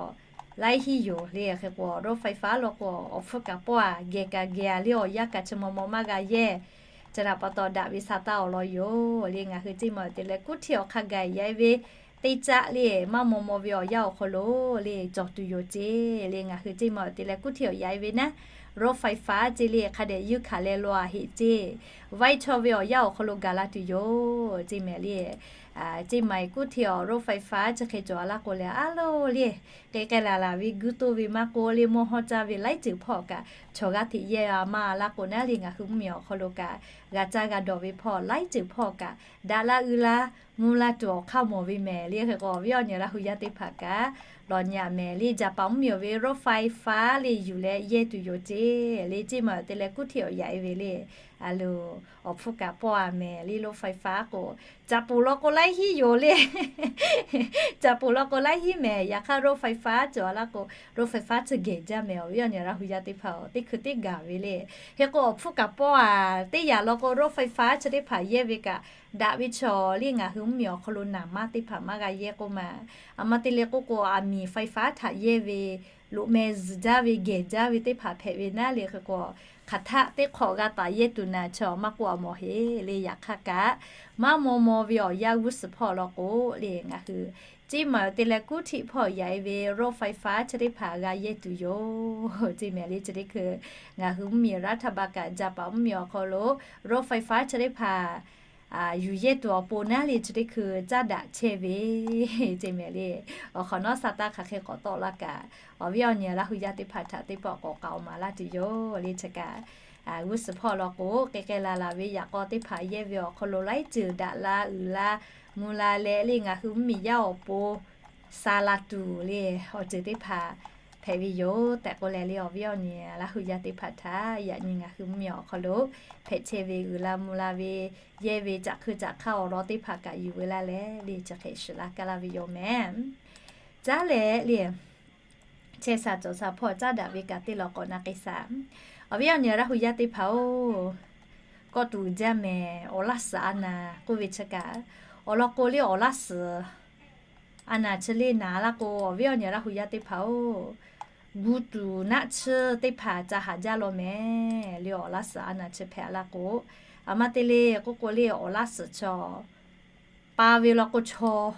laiˉ hinˉ yoˬ le. Hk'e k'o, รถไฟฟ้า law k'o, awˬ hpfuhˇ kaꞈ pawˆ-a, geh kaꞈ geh-a le, awˬ yanˇ kaꞈ chi maw maw maˇ g'a yehˇ. Chi htaꞈ pa taw daꞈ ve sa taˇ awˬ lawn yoˬ le. Ngaˬ hui Ceˇ maiˍ-oˬ te leh Kuˇ htiꞈ awˬ hk'a gaˬ yaꞈ-e ve teˇ caˆ le, maˇ maw maw ve awˬ yanˇ awˬ hk'aw lo le cawˬ tuˬ yoˬ ceˇ le. Ngaˬ hui Ceˇ maiˍ-oˬ te leh Kuˇ htiꞈ awˬ yaꞈ-e ve naˉ, รถไฟฟ้า ceˇ le, hk'a dehꞈ yuˇ hkanˍ leh law-a heˆ ceˇ. Vaiˇ chaw ve awˬ yanˇ awˬ hk'aw lo gaˬ la tuˬ yoˬ ceˇ mehˍ le. Ceˇ maiˍ Kuˇ htiꞈ awˬ รถไฟฟ้า chi hk'e cawˬ-a laˇ k'o lehˬ, a loˬ le, k'ai k'ai laˬ laˬ ve guˇ toˇ ve maˇ k'oˆ le, mawˇ hawˇ caˇ ve laiˉ ceuˬ hpawˇ kaꞈ, chaw g'aˇ hteꞈ yehˇ-a maˇ laˇ k'o naˉ le, ngaˬ hui mvuhˇmiˬ awˬ hk'aw lo kaꞈ g'a caˇ g'a dawˬ ve hpawˇ laiˉ ceuˬ hpawˇ kaꞈ, daꞈ la uiˍ la mvuh la tuˬ awˬ hk'aˇ mawˬ ve mehˍ le. Hk'e k'o, awˬ viˉ awˬ nyi Laˇ hu yaˇ teˇ hpaˍ kaꞈ lawˬ nyi-a mehˍ le. Jaˍ paˍ mvuhˇmiˬ awˬ ve รถไฟฟ้า le yuˬ leh yehˇ tuˬ yoˬ ceˇ le. Ceˇ maiˍ-oˬ te leh Kuˇ htiꞈ awˬ yaꞈ-e ve le, a loˬ, awˬ hpfuhˇ kaꞈ pawˆ-a mehˍ le. รถไฟฟ้า k'o, caꞈ poˍ law k'o laiˉ hinˉ yoˬ le. Caꞈ poˍ law k'o laiˉ hinˉ mehˍ. Yaꞈ hk'aˇ รถไฟฟ้า cawˬ-a laˇ k'o, รถไฟฟ้า chi geh jaˇ mehˍ. Awˬ viˉ awˬ nyi Laˇ hu yaˇ teˇ hpaˍ-oˬ, teˇ hkui teˇ gaˬ ve le. Hk'e k'o, awˬ hpfuhˇ kaꞈ pawˆ-a, teˇ yanˇ law k'o รถไฟฟ้า chi teˇ hpaˍ yehˇ ve kaꞈ daꞈ ve chaw le, ngaˬ hui mvuhˇmiˬ awˬ hk'aw lo naˍ maˇ teˇ hpaˍ maˇ g'a yehˇ k'oˆ ma. Aˬ ma te leh k'oˆ k'o, aˬ miˍ ไฟฟ้า htaꞈ yehˇ ve loꞈ meh zuhˬ jaˇ ve geh jaˇ ve teˇ hpaˍ hpehꞈ ve naˉ le. Hk'e k'o, hk'aˬ htaˆ teˇ hk'awꞈ g'a taˍ yehˇ tuˬ naˍ chaw maˇ k'oˆ-a mawˬ heˆ le. Yaꞈ hk'aˇ kaꞈ, maˇ maw maw ve awˬ yanˇ g'uˇ suhˍ hpawˇ law k'o le, ngaˬ hui Ceˇ maiˍ-oˬ te leh Kuˇ htiꞈ hpawˇ yaꞈ-e ve รถไฟฟ้า chi teˇ hpaˍ g'a yehˇ tuˬ yoˬ ceˇ mehˍ le. Chi teˇ hkui ngaˬ hui mvuhˇmiˬ รัฐบาล kaꞈ Jaˍ paˍ mvuhˇmiˬ awˬ hk'aw lo รถไฟฟ้า chi teˇ hpaˍ yuˬ yehˇ tuˬ awˬ pon naˉ le, chi teˇ hkui caˉ daꞈ chehˇ ve ceˇ mehˍ le. Awˬ hk'awꞈ nawˉ sa taˇ hk'aˬ hk'e k'awꞈ tawˆ laˇ kaꞈ, awˬ viˉ awˬ nyi Laˇ hu yaˇ teˇ hpaˍ htaꞈ teˇ pawˆ k'awꞈ k'aoˍ maˍ laˇ tuˬ yoˬ le. Chi kaꞈ, g'uˇ suhˍ hpawˇ law k'o, k'ai k'ai laˬ laˬ ve yaꞈ k'aw teˇ hpaˍ yehˇ ve awˬ hk'aw lo laiˉ ceuˬ daꞈ la uiˍ la mvuh la leh le, ngaˬ hui mvuhˇmiˬ yaˇ awˬ pon sa la tuˬ le, awˬ ceuˬ teˇ hpaˍ hpehꞈ ve yoˬ tehꞈ k'oˆ leh le, awˬ viˉ awˬ nyi Laˇ hu yaˇ teˇ hpaˍ htaꞈ yaꞈ nyi ngaˬ hui mvuhˇmiˬ awˬ hk'aw lo hpehꞈ chehˇ ve uiˍ la mvuh la ve, yehˇ ve caꞈ hkui caꞈ hk'aˇ awˬ lawn teˇ hpaˍ kaꞈ yuˬ ve laˇ leh le, chi hk'e shiˍ laˇ kaˇ laˇ ve yoˬ mehˍ. Caˉ leh le, chehˇ sha cawˬ sha hpawˇ caˉ daꞈ ve kaꞈ teˇ law k'awꞈ na k'ai sha. Awˬ viˉ awˬ nyi Laˇ hu yaˇ teˇ hpaˍ-oˬ, kawˆ tuˬ uiˍ jaˇ mehˍ. Awˬ laˇ suhˍ a naˍ k'oˆ ve chi kaꞈ, awˬ lawn k'o le, awˬ laˇ suhˍ a naˍ chi le naˍ laˇ k'o, awˬ viˉ awˬ nyi Laˇ hu yaˇ teˇ hpaˍ-oˬ, gu tuˬ naˆ tsuhˇ teˇ hpaˍ ca haꞈ jaˇ law mehˍ le. Awˬ laˇ suhˍ a naˍ chi hpehꞈ laˇ k'o, aˬ ma te le k'oˆ k'o le, awˬ laˇ suhˍ chaw pa ve law k'o, chaw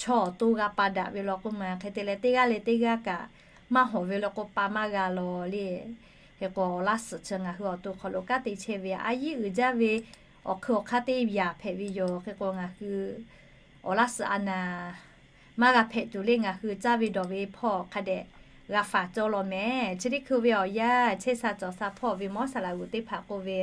chaw awˬ to g'a pa daꞈ ve law k'oˆ ma. Hk'e te leh, teˇ g'aˇ leh teˇ g'aˇ kaꞈ maˇ hawˍ ve law k'o, pa maˇ g'a law le. Hk'e k'o, awˬ laˇ suhˍ chi ngaˬ hui awˬ to hk'aw lo kanˉ te chehˇ ve a yiˉ uiˍ jaˇ ve awˬ hkui awˬ hk'aˇ teˇ yanˇ hpehꞈ ve yoˬ. Hk'e k'o, ngaˬ hui awˬ laˇ suhˍ a naˍ maˇ g'a hpehꞈ tuˬ le, ngaˬ hui caˇ ve dawˬ ve hpawˇ hk'a dehꞈ g'a faˍ cawˇ law mehˍ. Chi teˇ hkui ve awˬ yanˇ, chehˇ sha cawˬ sha hpawˇ ve mawˇ saˍ laꞈ g'uˬ teˇ hpaˍ k'oˆ ve,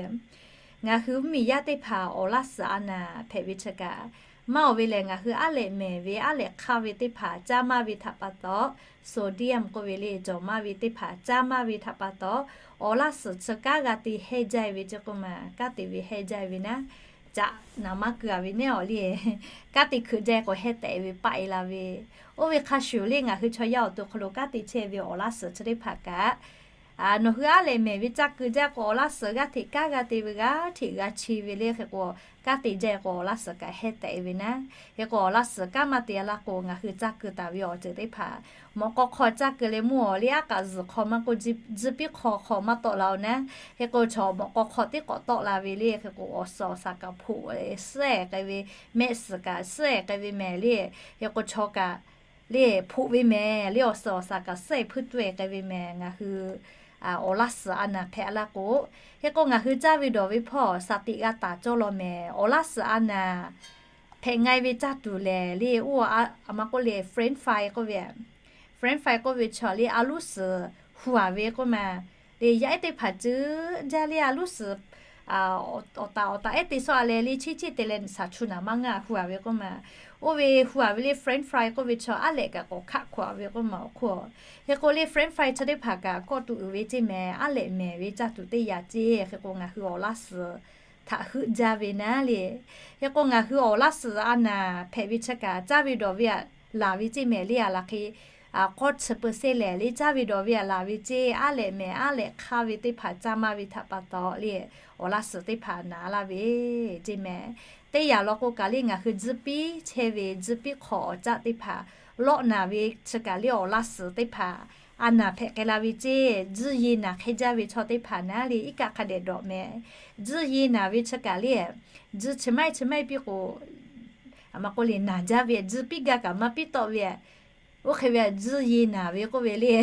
ngaˬ hui mvuhˇmiˬ yaˇ teˇ hpaˍ awˬ laˇ suhˍ a naˍ hpehꞈ ve chi kaꞈ, maˇ awˬ ve lehˬ, ngaˬ hui aˉ lehꞈ mehˍ ve aˉ lehꞈ hk'aˇ ve teˇ hpaˍ caˇ maˇ ve htaꞈ pa taw, sodium k'oˆ ve le, cawˬ maˇ ve teˇ hpaˍ caˇ maˇ ve htaꞈ pa taw, awˬ laˇ suhˍ chi kanˉ g'a te hehˇ jaˇ ve ceˇ k'oˆ ma. Kanˉ te ve hehˇ jaˇ ve naˉ, caꞈ naˍ maˇ keu-a ve neˉ awˬ le, kanˉ te hkeuꞈ jaˇ k'o hehˇ tehꞈ ve paˆ-e la ve, oˇ ve hk'a shuˍ le, ngaˬ hui chaw yaˇ awˬ to hk'aw lo kanˉ te chehˇ ve awˬ laˇ suhˍ chi teˇ hpaˍ kaꞈ Nawˬ hui aˉ lehꞈ mehˍ ve caˇ keu jaˇ k'o, awˬ laˇ suhˍ g'aˇ hteꞈ kanˉ g'a te ve g'aˇ hteꞈ g'a chi ve le. Hk'e k'o, kanˉ te jaˇ k'o, awˬ laˇ suhˍ kaꞈ heh tehꞈ ve naˉ. Hk'e k'o, awˬ laˇ suhˍ kanˉ maˇ te laˇ k'o, ngaˬ hui caˇ keu taˍ ve awˬ ceuˬ teˇ hpaˍ, mawꞈ k'aw hk'aw caˇ keu leh mvuhˇ awˬ le aˉ k'aꞈ zuhˬ hk'aw maˇ k'oˆ, tzuhˇ piˉ hk'aw hk'aw maˇ tawˆ la-o naˉ. Hk'e k'o, chaw mawꞈ k'aw hk'aw tiˉ k'awꞈ tawˆ la ve le. Hk'e k'o, awˬ suhˍ awˬ shaˍ kaꞈ hpoꞈ suhˉ-ehˍ k'ai ve, mehˆ suhˍ kaꞈ suhˉ-ehˍ k'ai ve mehˍ le. Hk'e k'o, chaw kaꞈ le hpoꞈ ve mehˍ le, awˬ suhˍ awˬ shaˍ kaꞈ suhˉ-ehˍ hpuiˇ tuˇ-ehˍ k'ai ve mehˍ. Ngaˬ hui awˬ laˇ suhˍ a naˍ hpehꞈ laˇ k'o, hk'e k'o ngaˬ hui caˇ ve dawˬ ve hpawˇ shaˍ tiꞈ g'a taˍ cawˇ law mehˍ. Awˬ laˇ suhˍ a naˍ hpehꞈ nga-e ve caˇ tuˬ lehˬ le, oˇ a maˇ k'oˆ le, French fry k'oˆ ve, French fry k'oˆ ve chaw le, a luˉ suhˍ hu-a ve k'oˆ ma le. Yaˇ ehˉ teˇ hpaˍ ceuˬ jaˇ le, a luˉ suhˍ awˬ taˍ awˬ taˍ ehˉ te sawˇ-a leh le, cheˇ cheˇ te leh shaˍ chu naˍ maˇ ngaˇ hu-a ve k'oˆ ma. Oˇ ve hu-a ve le, French fry k'oˆ ve chaw aˉ lehꞈ kaꞈ k'awꞈ hkaˆ hk'awꞈ-a ve k'oˆ ma awˬ hk'oˆ. Hk'e k'o le, French fry chi teˇ hpaˍ kaꞈ kawˆ tuˬ uiˍ ve ceˇ mehˍ, aˉ lehꞈ mehˍ ve caˇ tuˬ teˇ yaꞈ ceˇ. Hk'e k'o, ngaˬ hui awˬ laˇ suhˍ htaꞈ heuˆ jaˇ ve naˉ le. Hk'e k'o, ngaˬ hui awˬ laˇ suhˍ a naˍ hpehꞈ ve chi kaꞈ caˇ ve dawˬ ve aꞈ laˬ ve ceˇ mehˍ le. A laˬ hk'e k'awˇ chi peu se lehˬ le, caˇ ve dawˬ ve aꞈ laˬ ve ceˇ. Aˉ lehꞈ mehˍ aˉ lehꞈ hk'aˇ ve teˇ hpaˍ caˇ maˇ ve htaꞈ pa taw le, awˬ laˇ suhˍ teˇ hpaˍ naˍ laˇ ve ceˇ mehˍ. Teˇ yaꞈ law k'o kaꞈ le, ngaˬ hui tzuhˇ piˉ chehˇ ve tzuhˇ piˉ hk'aw awˬ caˆ teˇ hpaˍ lawˆ naˍ ve chi kaꞈ le, awˬ laˇ suhˍ teˇ hpaˍ a naˍ hpehꞈ k'ai la ve ceˇ. Tzuhˇ ye naˍ hk'e jaˇ ve chaw teˇ hpaˍ naˉ le, iˉ kaˆ hk'a dehꞈ dawꞈ mehˍ. Tzuhˇ ye naˍ ve chi kaꞈ le, tzuhˇ chi maiˇ chi maiˇ piˇ k'o, a maˇ k'oˆ le, naˍ jaˇ ve, tzuhˇ piˇ gaˇ kaꞈ maˇ piˇ tawˆ ve, oˇ hk'e ve tzuhˇ ye naˍ ve k'oˆ ve le.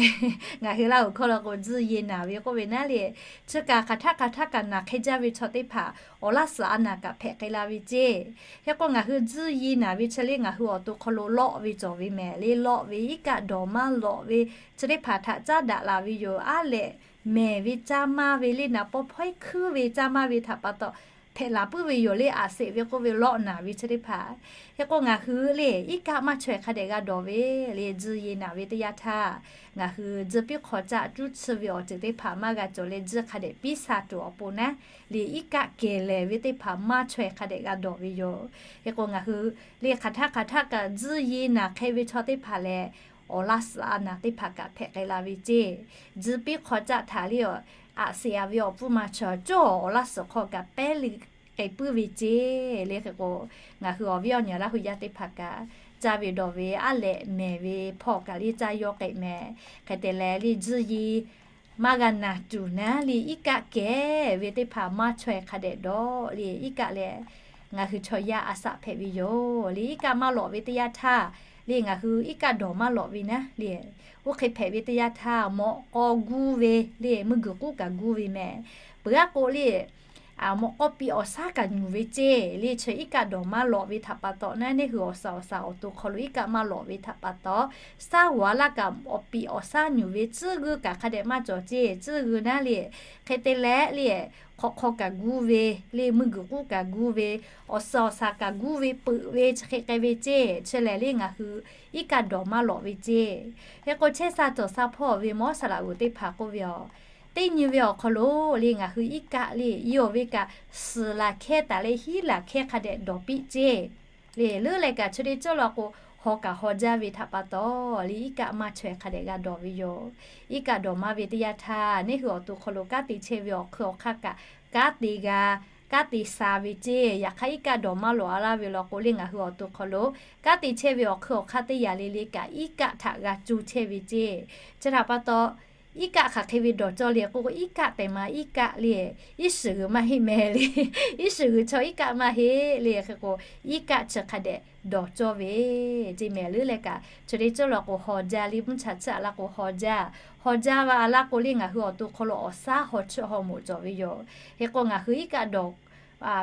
Ngaˬ hui Laˇ huˍ hkawˇ law k'o, tzuhˇ ye naˍ ve k'oˆ ve naˉ le. Chi kaꞈ hk'aˬ htaˆ hk'aˬ htaˆ kaꞈ naˍ hk'e jaˇ ve chaw teˇ hpaˍ awˬ laˇ suhˍ a naˍ kaꞈ hpehꞈ k'ai la ve ceˇ. Hk'e k'o, ngaˬ hui tzuhˇ ye naˍ ve chi le, ngaˬ hui awˬ to hk'aw lo lawˆ ve cawˬ ve mehˍ le, lawˆ ve iˉ kaˆ dawˬ maˇ lawꞈ ve chi teˇ hpaˍ htaꞈ caˉ daꞈ la ve yoˬ. Aˉ lehꞈ mehˍ ve caˇ maˇ ve le, naˍ paw hpawehˇ hkuiˉ ve caˇ maˇ ve htaꞈ pa taw hpehꞈ laˬ puiˉ ve yoˬ le. Aꞈ sheˍ ve k'oˆ ve lawˆ naˍ ve chi teˇ hpaˍ. Hk'e k'o, ngaˬ hui le iˉ kaˆ maˇ chaweh hk'a dehꞈ g'a dawˬ ve le, tzuhˇ ye naˍ ve teˇ yanˇ htaˇ, ngaˬ hui tzuhˇ piˇ hk'aw caˆ tuˉ chi ve awˬ ceuˬ teˇ hpaˍ maˇ g'a cawˬ leh, tzuhˇ hk'a dehꞈ piˇ sha tuˬ awˬ pon naˉ le, iˉ kaˆ kehˬ lehˍ ve teˇ hpaˍ maˇ chaweh hk'a dehꞈ g'a dawˬ ve yoˬ. Hk'e k'o, ngaˬ hui le hk'aˬ htaˆ hk'aˬ htaˆ kaꞈ tzuhˇ ye naˍ hk'e ve chaw teˇ hpaˍ lehˬ, awˬ laˇ suhˍ a naˍ teˇ hpaˍ kaꞈ hpehꞈ k'ai la ve ceˇ. Tzuhˇ piˇ hk'aw caˆ htaꞈ le, aꞈ sheˍ-a ve awˬ pfuhˇ ma chaw cawˇ awˬ laˇ suhˍ hk'aw kaꞈ pehˉ le k'ai puiˉ ve ceˇ le. Hk'e k'o, ngaˬ hui awˬ viˉ awˬ nyi Laˇ huˍ yaˇ teˇ hpaˍ kaꞈ caˇ ve dawˬ ve aˉ lehꞈ mehˍ ve hpawˇ kaꞈ le caˇ yawˇ k'ai mehˍ. Hk'e te leh le, tzuhˇ ye maˇ g'a naˍ tuˬ naˉ le, iˉ kaˆ kehˬ ve teˇ hpaˍ maˇ chaweh hk'a dehꞈ dawˬ le, iˉ kaˆ lehˬ ngaˬ hui chaw yaˇ a shaꞈ hpehꞈ ve yoˬ le. Iˉ kaˆ maˇ lawꞈ ve teˇ yanˇ htaˇ le, ngaˬ hui iˉ kaˆ dawˬ maˇ lawꞈ ve naˉ le, oˇ hk'e hpehꞈ ve teˇ yanˇ htaˇ mawꞈ k'aw gu ve le, meuˇ guiˬ k'uˉ kaꞈ gu ve mehˍ. Peuˬ aˉ k'o le, mawꞈ k'aw piꞈ awˬ shaˉ kaꞈ nyuˬ ve ceˇ le. Chi iˉ kaˆ dawˬ maˇ lawꞈ ve htaꞈ pa taw naˉ, neˇ hui awˬ shaˍ awˬ shaˍ awˬ to hk'aw lo iˉ kaˆ maˇ lawꞈ ve htaꞈ pa taw, shaˉ g'awˬ a laˇ kaꞈ awˬ piꞈ awˬ shaˉ nyuˬ ve, tcuhˉ g'uiˇ kaꞈ hk'a dehꞈ maˇ cawˬ ceˇ. Tcuhˉ g'uiˇ naˉ le, hk'e te leh le, hk'awꞈ hk'aw kaꞈ gu ve le, meuˇ guiˬ k'uˉ kaꞈ gu ve, awˬ shaˍ awˬ shaˍ kaꞈ gu ve peuꞈ ve chi hk'e k'ai ve ceˇ. Chi lehˬ le, ngaˬ hui iˉ kaˆ dawˬ maˇ lawꞈ ve ceˇ. Hk'e k'o, chehˇ sha cawˬ sha hpawˇ ve mawˇ saˍ laꞈ g'uˬ teˇ hpaˍ k'oˆ ve aˬ, teˇ nyi ve awˬ hk'aw lo le, ngaˬ hui iˉ kaˆ le, yawˇ ve kaꞈ suhˍ laˬ hkehˇ taˍ leh hiˉ laˬ hkehˇ hk'a dehꞈ dawˬ piˇ ceˇ. Le leuˉ leh kaꞈ chi teˇ cawˇ law k'o, haw kaꞈ haw jaˇ ve htaꞈ pa taw le, iˉ kaˆ maˇ chaweh hk'a dehꞈ g'a dawˬ ve yoˬ. Iˉ kaˆ dawˬ maˇ ve teˇ yanˇ htaˇ, neˇ hui awˬ to hk'aw lo kanˉ te chehˇ ve awˬ hk'eun awˬ hk'aˇ kaꞈ kanˉ te g'a, kanˉ te sha ve ceˇ. Yaꞈ hk'aˇ, iˉ kaˆ dawˬ maˇ lawꞈ a laˇ ve law k'o le, ngaˬ hui awˬ to hk'aw lo kanˉ te chehˇ ve awˬ hk'eun awˬ hk'aˇ teˇ yaꞈ le le kaꞈ iˉ kaˆ htaꞈ g'a co chehˇ ve ceˇ. Chi htaꞈ pa taw, iˉ kaˆ hk'aˬ hk'e ve dawˬ cawˇ le k'oˆ k'o, iˉ kaˆ tehꞈ ma iˉ kaˆ le, iˉ shiˍ g'uiˬ maˇ heˆ mehˍ le. Iˉ shiˍ g'uiˬ chaw iˉ kaˆ maˇ heˆ le. Hk'e k'o, iˉ kaˆ chi hk'a dehꞈ dawˬ cawˇ ve ceˇ mehˍ. Leuˉ leh kaꞈ chi teˇ cawˇ law k'o, haw jaˇ le, mvuhˇ cha chiˇ a laˇ k'o haw jaˇ. Haw jaˇ ve a laˇ k'o le, ngaˬ hui awˬ to hk'aw lo awˬ shaˉ haw chiˇ haw moꞈ cawˬ ve yoˬ. Hk'e k'o, ngaˬ hui iˉ kaˆ dawˬ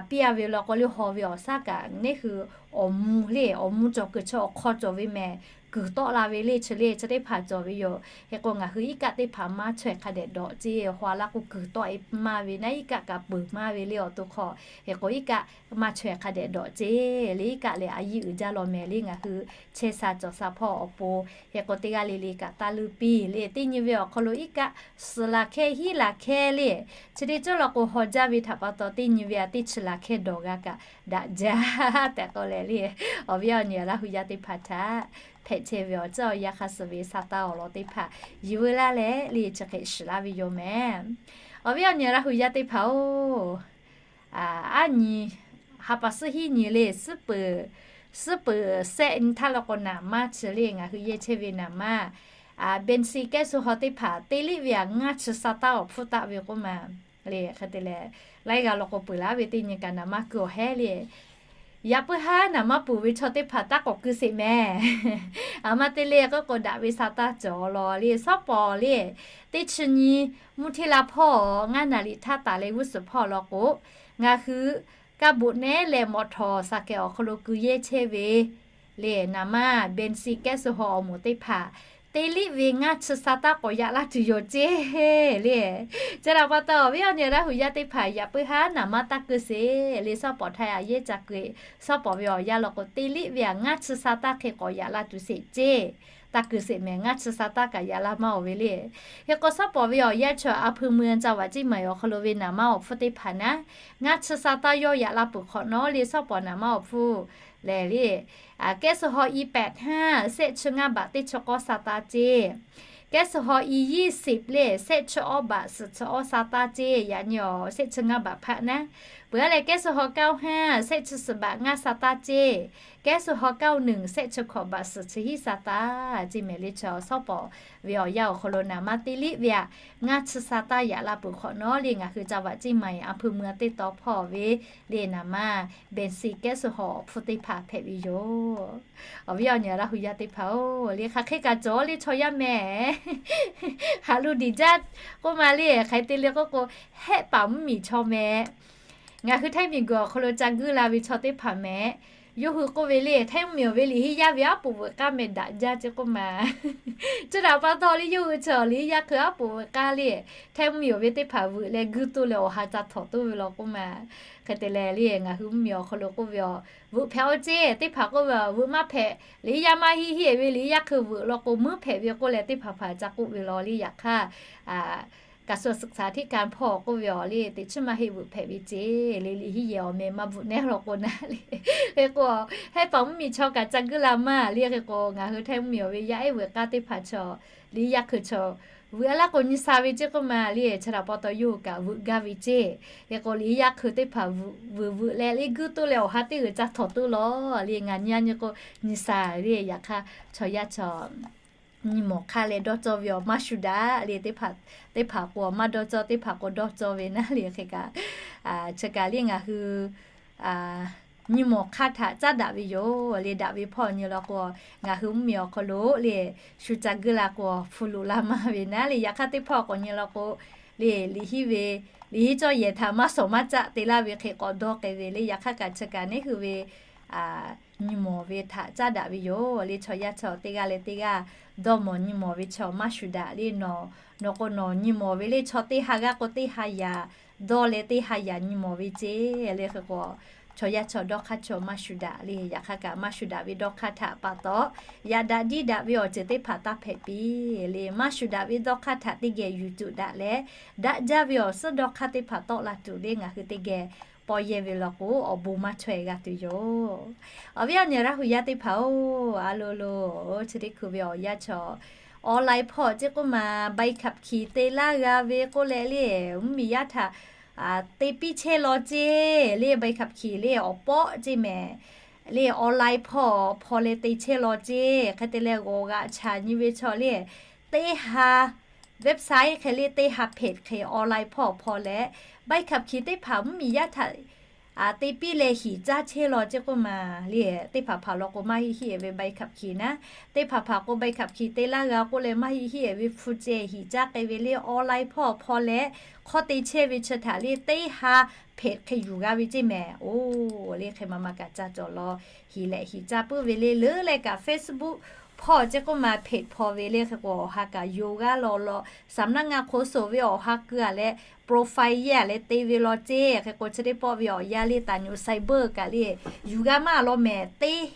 piˇ a ve law k'o le, haw ve awˬ shaˉ kaꞈ neˇ hui awˬ mvuh le, awˬ mvuh cawˬ kuiˬ chi awˬ hk'aw cawˬ ve mehˍ. Kuiˬ tawˆ la ve le, chi le chi teˇ hpaˍ cawˬ ve yoˬ. Hk'e k'o, ngaˬ hui iˉ kaˆ teˇ hpaˍ maˇ chaweh hk'a dehꞈ dawˬ ceˇ. Haw a laˇ k'o, kuiˬ tawˆ e maˇ ve naˉ, iˉ kaˆ kaꞈ peuˬ maˇ ve le awˬ to hk'aw. Hk'e k'o, iˉ kaˆ maˇ chaweh hk'a dehꞈ dawˬ ceˇ le. Iˉ kaˆ lehˬ a yiˇ uiˍ jaˇ law mehˍ le. Ngaˬ hui chehˇ sha cawˬ sha hpawˇ awˬ pon, hk'e k'o, teˇ g'aˇ le le kaꞈ taˇ leuˇ piˇ le. Teˇ nyi ve awˬ hk'aw lo iˉ kaˆ suhˍ laˬ hkehˇ hiˉ laˬ hkehˇ le, chi teˇ cawˇ law k'o haw jaˇ ve htaꞈ pa taw, teˇ nyi ve a teˇ chi laˬ hkehˇ dawˬ g'a kaꞈ daꞈ jaˇ tehꞈ k'oˆ leh le, awˬ viˉ awˬ nyi Laˇ huˍ yaˇ teˇ hpaˍ htaꞈ hpehꞈ chehˇ ve awˬ ceuˬ awˬ yanˇ hk'a suh ve sa taˇ awˬ lawn teˇ hpaˍ yuˬ veu laˇ leh le chi hk'e shiˍ laˇ ve yoˬ mehˍ. Awˬ viˉ awˬ nyi Laˇ hu yaˇ teˇ hpaˍ-oˬ, aˉ nyi ha pa suhˉ hiˉ nyi le, suhˉ peuˍ, suhˉ peuˍ sehˆ nyi htaˇ la k'o naˍ maˇ chi le ngaˬ hui yehˇ chehˇ ve naˍ maˇ, Bensi Kehˉ suh haw teˇ hpaˍ te liˆ ve aꞈ ngaˇ chi sa taˇ awˬ hpfuhˇ taˆ ve k'oˆ ma le. Hk'e te leh, laiˉ g'aˇ la k'o peuˬ laˇ ve teˇ nyi kaꞈ naˍ maˇ keu awˬ hehˉ le. Yaꞈ puiˉ haˉ naˍ maˇ peuˬ ve chaw teˇ hpaˍ taˇ k'awꞈ keu sheˍ mehˍ. Aˬ ma te le k'oˆ k'o daꞈ ve sa taˇ cawˬ law le. Shawˉ pawˍ le, teˇ chi nyi mvuhˇ hteˇ la hpawˇ ngaˇ naˍ riˍ htaˇ taˍ leh g'uˇ suhˍ hpawˇ law k'o, ngaˬ hui kaˇ boꞈ nehˉ leh mawꞈ htawˍ saˍ kehˍ awˬ hk'aw lo keu yehˇ chehˇ ve le naˍ maˇ Bensi Kehˉ suh haw awˬ moˍ teˇ hpaˍ te liˆ ve ngaˇ chi sa taˇ k'awꞈ yaꞈ laˇ tuˬ yoˬ ceˇ le. Chi htaꞈ pa taw awˬ viˉ awˬ nyi Laˇ hu yaˇ teˇ hpaˍ yaꞈ puiˉ haˉ naˍ maˇ taˇ keu sheˍ le. Shawˉ pawˍ htaꞈ yaꞈ yehˇ ca keu, shawˉ pawˍ ve awˬ yanˇ law k'o te liˆ ve aꞈ ngaˇ chi sa taˇ hk'e k'awꞈ yaꞈ la tuˬ sheˍ ceˇ. Taˇ keu sheˍ mehˍ, ngaˇ chi sa taˇ kaꞈ yaꞈ la maˇ oˬ ve le. Hk'e k'o shawˉ pawˍ ve awˬ yanˇ chaw a hpu mui caˇ vaꞈ ciˇ maˍ awˬ hk'aw lo ve naˍ maˇ awˬ hpfuhˇ teˇ hpaˍ naˉ, ngaˇ chi sa taˇ yawˇ yaꞈ la peuˬ hk'awꞈ nawˉ le shawˉ pawˍ naˍ maˇ awˬ hpfuhˇ lehˬ le, Kehˉ suh haw i pehˍ htaˇ sehˆ chi ngaˇ baꞈ teˇ chi k'awˇ sa taˇ ceˇ. Kehˉ suh haw i yiˇ siˍ le sehˆ chi awˇ baꞈ suhˍ chi awˇ sa taˇ ceˇ. Yaꞈ nyi awˬ sehˆ chi ngaˇ baꞈ hpaˆ naˉ. Peuˬ a leh Kehˉ suh haw kaˇ haˇ sehˆ chi suhˍ baꞈ ngaˇ sa taˇ ceˇ. Kehˉ suh haw kaˇ nuˬ sehˆ chi hkawꞈ baꞈ suhˍ chi hiˉ sa taˇ ceˇ mehˍ le. Chaw shawˉ pawˍ ve awˬ yanˇ awˬ hk'aw lo naˍ maˇ te liˆ ve aꞈ ngaˇ chi sa taˇ yaꞈ la peuˬ hk'awꞈ nawˉ le ngaˬ hui caˇ vaꞈ ciˇ maˍ a hpu mui teˇ taw hpawˇ ve le naˍ maˇ Bensi Kehˉ suh haw awˬ hpfuhˇ teˇ hpaˍ hpehꞈ ve yoˬ. Awˬ viˉ awˬ nyi Laˇ hu yaˇ teˇ hpaˍ-oˬ, le hk'aˬ hk'e kaꞈ cawˬ le chaw yaˇ mehˍ. Haꞈ lo diˬ jaˇ k'oˆ ma le. Hk'aˬ hk'e te le k'oˆ k'o, Hehˆ paˍ mvuhˇmiˬ chaw mehˍ. Ngaˬ hui Htaiˇ miˬguiˬ awˬ hk'aw lo ca guˇ la ve chaw teˇ hpaˍ mehˍ. Yawˇ hui k'oˆ ve le, Htaiˇ mvuhˇmiˬ awˬ ve liꞈ henˇ yaˇ ve aˉ poꞈ veuꞈ k'aˇ meh daꞈ jaˇ ceˇ k'oˆ ma. Chi htaꞈ pa taw le yawˇ hui chaw liꞈ henˇ yaˇ hk'e aˉ poꞈ veuꞈ k'aˇ le, Htaiˇ mvuhˇmiˬ awˬ ve teˇ hpaˍ veuꞈ leh guˇ toˇ leh awˬ ha ca htawꞈ toˇ ve law k'oˆ ma. Hk'e te leh le ngaˬ hui mvuhˇmiˬ awˬ hk'aw lo k'oˆ ve a, veuꞈ hpehꞈ-oˬ ceˇ, teˇ hpaˍ k'oˆ ve a, veuꞈ maˇ hpehꞈ, liꞈ henˇ yaˇ maˇ henˇ henˇ ve liꞈ henˇ yaˇ hk'e veuꞈ law k'o meuˉ hpehꞈ ve k'oˆ leh teˇ hpaˍ hpaˍ ca k'oˆ ve law le. Yaꞈ hk'aˇ, kaꞈ suh suhˍ htaˇ hteˇ kaˇ hpawˇ k'oˆ ve awˬ le teꞈ chiˉ maˇ heˆ veuꞈ hpehꞈ ve ceˇ le, liꞈ henˇ yehˬ awˬ meh maˇ bvuhꞈ nehˉ law k'o naˉ le. Hk'e k'o, Hehˆ paˍ mvuhˇmiˬ chaw kaꞈ ca guˇ la maˇ le. Hk'e k'o ngaˬ hui Htaiˇ mvuhˇmiˬ awˬ ve yaˇ ehˉ veuꞈ k'aˇ teˇ hpaˍ chaw liꞈ henˇ yaˇ hk'e chaw veuꞈ a laˇ k'o nyi sa ve ceˇ k'oˆ ma le. Chi htaꞈ pa taw yawˇ hui kaꞈ veuꞈ gaˇ ve ceˇ. Hk'e k'o liꞈ henˇ yaˇ hk'e teˇ hpaˍ veuꞈ veuꞈ leh le guˇ toˇ leh awˬ ha teˇ g'uiˬ ca htawꞈ toˇ law le. Ngaˬ nyi a nyi k'o nyi sa le. Yaꞈ hk'aˇ chaw yaˇ chaw nyi mawˬ hk'aˇ leh dawˇ cawˇ ve awˬ maˇ shuˍ daꞈ le. Teˇ hpaˍ, teˇ hpaˍ k'o maˇ dawˇ cawˇ, teˇ hpaˍ k'o dawˇ cawˇ ve naˉ le. Hk'e kaꞈ, chi kaꞈ le ngaˬ hui nyi mawˬ hk'aˇ htaꞈ caˉ daꞈ ve yoˬ le. Daꞈ ve hpawˇ nyi law k'o, ngaˬ hui mvuhˇmiˬ awˬ hk'aw lo le shu ca guˇ la k'o hpu loꞈ la maˇ ve naˉ le. Yaꞈ hk'aˇ teˇ hpawˇ k'awꞈ nyi law k'o le, liꞈ henˇ ve, liꞈ henˇ cawˇ yehˬ htaꞈ maˇ shawˍ maˇ caˆ te laˇ ve hk'e k'awꞈ dawˇ k'ai ve le. Yaꞈ hk'aˇ kaꞈ chi kaꞈ neˉ hui ve nyi mawˬ ve htaꞈ caˉ daꞈ ve yoˬ le. Chaw yaˇ chaw teˇ g'aˇ leh teˇ g'aˇ dawˇ mawˬ nyi mawˬ ve chaw maˇ shuˍ daꞈ le. Nawˬ, nawˬ k'o nawˬ nyi mawˬ ve le. Chaw teˇ ha g'aˇ k'o teˇ ha yaꞈ dawˇ leh teˇ ha yaꞈ nyi mawˬ ve ceˇ le. Hk'e k'o chaw yaˇ chaw dawˇ hk'aˇ chaw maˇ shuˍ daꞈ le. Yaꞈ hk'aˇ kaꞈ maˇ shuˍ daꞈ ve dawˇ hk'aˇ htaꞈ pa taw, yaꞈ daꞈ diˇ daꞈ ve awˬ ceuˬ teˇ hpaˍ taˇ hpehꞈ piˇ le. Maˇ shuˍ daꞈ ve dawˇ hk'aˇ htaꞈ teˇ geh yuˬ tuˬ daꞈ leh, daꞈ jaˇ ve awˬ suhˉ dawˇ hk'aˇ teˇ hpaˍ tawˆ la tuˬ le ngaˬ hui teˇ geh pawˇ yehˇ ve law k'o awˬ bon maˇ chaweh g'a tuˬ yoˬ. Awˬ viˉ awˬ nyi Laˇ hu yaˇ teˇ hpaˍ-oˬ, a lo lo, chi teˇ hkui ve awˬ yanˇ chaw online hpawˇ ceˇ k'oˆ ma, ใบขับขี่ te laˇ g'a ve k'oˆ leh le, mvuhˇmiˬ yaˇ htaꞈ te piˇ chehˇ law ceˇ le. ใบขับขี่ le awˬ pawˆ ceˇ mehˍ le, online hpawˇ hpaw leh te chehˇ law ceˇ. Hk'e te leh g'awˬ g'aꞈ chaˍ nyi ve chaw le, teˇ ha website hk'e le teˇ ha เพจ hk'e online hpawˇ hpaw leh ใบขับขี่ teˇ hpaˍ mvuhˇmiˬ yaˇ htaꞈ te piˇ leh hiꞈ caˇ chehˇ law ceˇ k'oˆ ma le. Teˇ hpaˍ hpaˍ law k'o maˇ heˆ heˆ ve ใบขับขี่ naˉ, teˇ hpaˍ hpaˍ k'o ใบขับขี่ te laˇ g'a k'oˆ leh maˇ heˆ heˆ ve hpu ceh hiꞈ caˇ k'ai ve le online hpawˇ hpaw leh hk'awˇ te chehˇ ve chi htaꞈ le teˇ ha เพจ hk'e yuˬ g'a ve ceˇ mehˍ. Oˬ le hk'e ma ma kaꞈ ca cawˬ law, hiꞈ leh hiꞈ caˇ puiˉ ve le. Leuˉ leh kaꞈ Facebook hpawˇ ceˇ k'oˆ ma เพจ hpaw ve le. Hk'e k'o awˬ ha kaꞈ yoˬ g'aˇ law law, สำนักงานขนส่ง ve awˬ ha keu-a leh profile yehˇ-a leh te ve law ceˇ. Hk'e k'o chi teˇ pawˆ ve awˬ yanˇ le taˍ nyi cyber kaꞈ le yuˬ g'a maˇ law mehˍ. Teˇ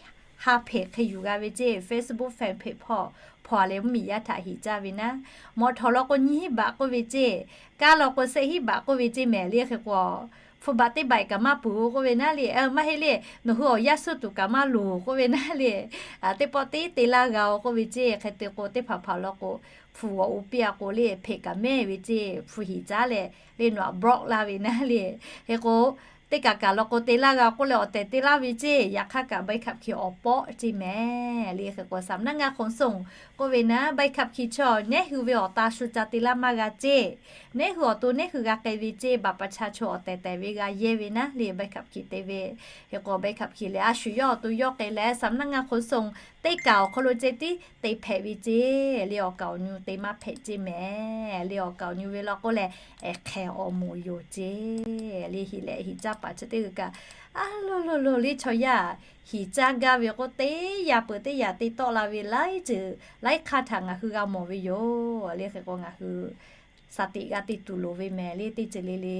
ha เพจ hk'e yuˬ g'a ve ceˇ. Facebook fan page hpawˇ hpaw-a leh mvuhˇmiˬ yaˇ htaꞈ hiꞈ caˇ ve naˉ, mawꞈ htawˍ law k'o nyiˇ hinˉ baꞈ k'oˆ ve ceˇ, kaˇ law k'o shehˆ hinˉ baꞈ k'oˆ ve ceˇ mehˍ le. Hk'e k'o hpu baꞈ teˇ baꞈ kaꞈ maˇ peuˬ-oˬ k'oˆ ve naˉ le. Maˇ heˆ le, nawˬ hui awˬ yanˇ suhˉ tuˬ kaꞈ maˇ loˍ k'oˆ ve naˉ le. Teˇ pawˆ tiˉ te laˇ g'a-oˬ k'oˆ ve ceˇ. Hk'e te k'o, teˇ hpaˍ hpaˍ law k'o, hpu awˬ oˇ piˇ-a k'o le, hpeꞈ kaꞈ mehˇ ve ceˇ. Hpu hiˍ caˉ leh le nawˬ htaꞈ block laˇ ve naˉ le. Hk'e k'o, teˇ kaꞈ kaꞈ law k'o te laˇ g'a k'oˆ leh awˬ tehˬ te laˇ ve ceˇ. Yaꞈ hk'aˇ kaꞈ ใบขับขี่ awˬ pawˆ ceˇ mehˍ le. Hk'e k'o สำนักงานขนส่ง k'oˆ ve naˉ, ใบขับขี่ chaw nehˉ hui ve awˬ ta shu ca te laˇ maˇ g'a ceˇ. Nehˉ hui awˬ to nehˉ hui g'a k'ai ve ceˇ. บัตรประชาชน awˬ tehˬ tehˬ ve g'a yehˇ ve naˉ le ใบขับขี่ te ve. Hk'e k'o ใบขับขี่ lehˬ a shu yawˇ awˬ to yawˇ k'ai leh สำนักงานขนส่ง teˇ kaꞈ awˬ hk'aw lo ceh tiˉ te hpehꞈ ve ceˇ le. Awˬ kaˍ awˬ nu te maˇ hpehꞈ ceˇ mehˍ le. Awˬ kaˍ awˬ nu ve law k'oˆ leh, ehˍ hk'ehˬ awˬ moˍ yoˬ ceˇ le. Hiˍ leh hiˍ caˇ paˍ chi teˇ g'uiˬ kaꞈ, a lo lo lo le chaw yaˇ hiˍ caˇ gaˇ ve k'oˆ teˇ yanˇ peuˬ teˇ yanˇ te tawˆ la ve laiˉ ceuˬ laiˉ hk'aˇ htaꞈ ngaˬ hui g'a mawˬ ve yoˬ le. Hk'e k'o ngaˬ hui สติ g'a te tuˬ loˍ ve mehˍ le. Teˇ ceuˬ le le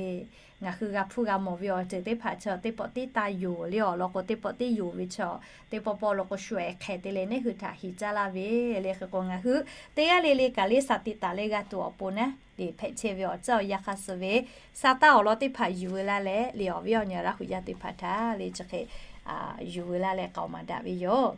ngaˬ hui g'a hpuˇ g'a mawˬ ve awˬ ceuˬ teˇ hpaˍ chaw teˇ pawˆ tiˉ taˇ yoˬ le. Awˬ lawn k'o teˇ pawˆ tiˉ yoˬ ve chaw, teˇ pawˆ pawˆ law k'o shu ehˍ hk'ehˬ te leh nehˉ hui htaꞈ hiˍ caˇ laˇ ve le. Hk'e k'o ngaˬ hui teˇ g'aˇ le le kaꞈ le สติ taˍ leh g'a tuˬ awˬ pon naˉ le hpehꞈ chehˇ ve awˬ tcuhˉ awˬ yanˇ hk'aˇ suh ve sa taˇ awˬ lawn teˇ hpaˍ yuˬ veu laˇ leh le awˬ viˉ awˬ nyi Laˇ huˍ yaˇ teˇ hpaˍ htaꞈ le chi hk'e yuˬ veu laˇ leh k'aoˍ maˍ daꞈ ve yoˬ.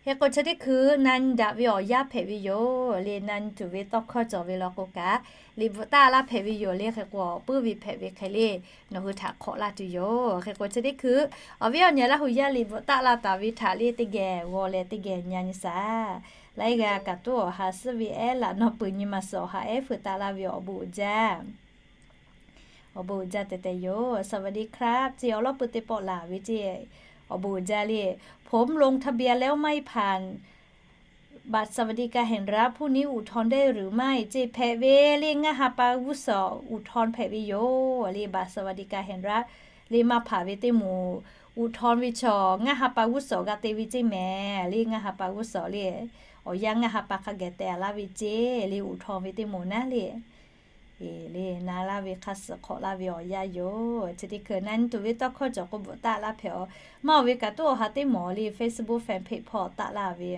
Hk'e k'o chi teˇ hkui na nyi daꞈ ve awˬ yanˇ hpehꞈ ve yoˬ le. Na nyi tuˬ ve tawˇ hkawˇ cawˬ ve law k'o kaꞈ, liꞈ bvuhꞈ taˆ laˇ hpehꞈ ve yoˬ le. Hk'e k'o puiˉ ve hpehꞈ ve hk'e le nawˬ hui htaꞈ hk'awꞈ laˇ tuˬ yoˬ. Hk'e k'o chi teˇ hkui awˬ viˉ awˬ nyi Laˇ huˍ yaˇ liꞈ bvuhꞈ taˆ la taˍ ve htaꞈ le teˇ geh g'aw leh teˇ geh nyi nyi shaˍ. Laiˉ g'aˇ kaꞈ tuˉ awˬ ha suhˉ ve ehˉ laꞈ nawˉ peuˬ nyi ma suhˍ awˬ ha ehˉ feu taˍ laˇ ve awˬ bon uiˍ jaˇ. Awˬ bon uiˍ jaˇ tehꞈ tehꞈ yoˬ. สวัสดีครับ ceˇ awˬ lawˉ pui teˇ pawˆ laˬ ve ceˇ. Awˬ bon uiˍ jaˇ le. ผมลงทะเบียนแล้วไม่ผ่าน บัตรสวัสดิการแห่งรัฐ พรุ่งนี้อุทธรณ์ได้หรือไม่ ceˇ hpehꞈ ve le. Ngaˇ ha pa g'uˇ suhˍ uthon hpehꞈ ve yoˬ le. บัตรสวัสดิการแห่งรัฐ le maˇ hpanˍ ve teˇ moˍ uthon ve chaw ngaˇ ha pa g'uˇ suhˍ g'a te ve ceˇ mehˍ le. Ngaˇ ha pa g'uˇ suhˍ le awˬ yanˇ ngaˇ ha pa hk'a geh teh laˇ ve ceˇ le. Uthon ve teˇ moˍ naˉ le le na laˇ ve hk'a suhˍ hk'awꞈ laˇ ve awˬ yanˇ yoˬ. Chi teˇ hkui na nyi tuˬ ve tawˇ hkawˇ cawˬ k'o bvuhꞈ taˆ laˇ hpehꞈ-aw. Maˇ oˬ ve kaꞈ tuˉ awˬ ha teˇ mawˬ le Facebook fanpage hpawˇ taˆ laˇ ve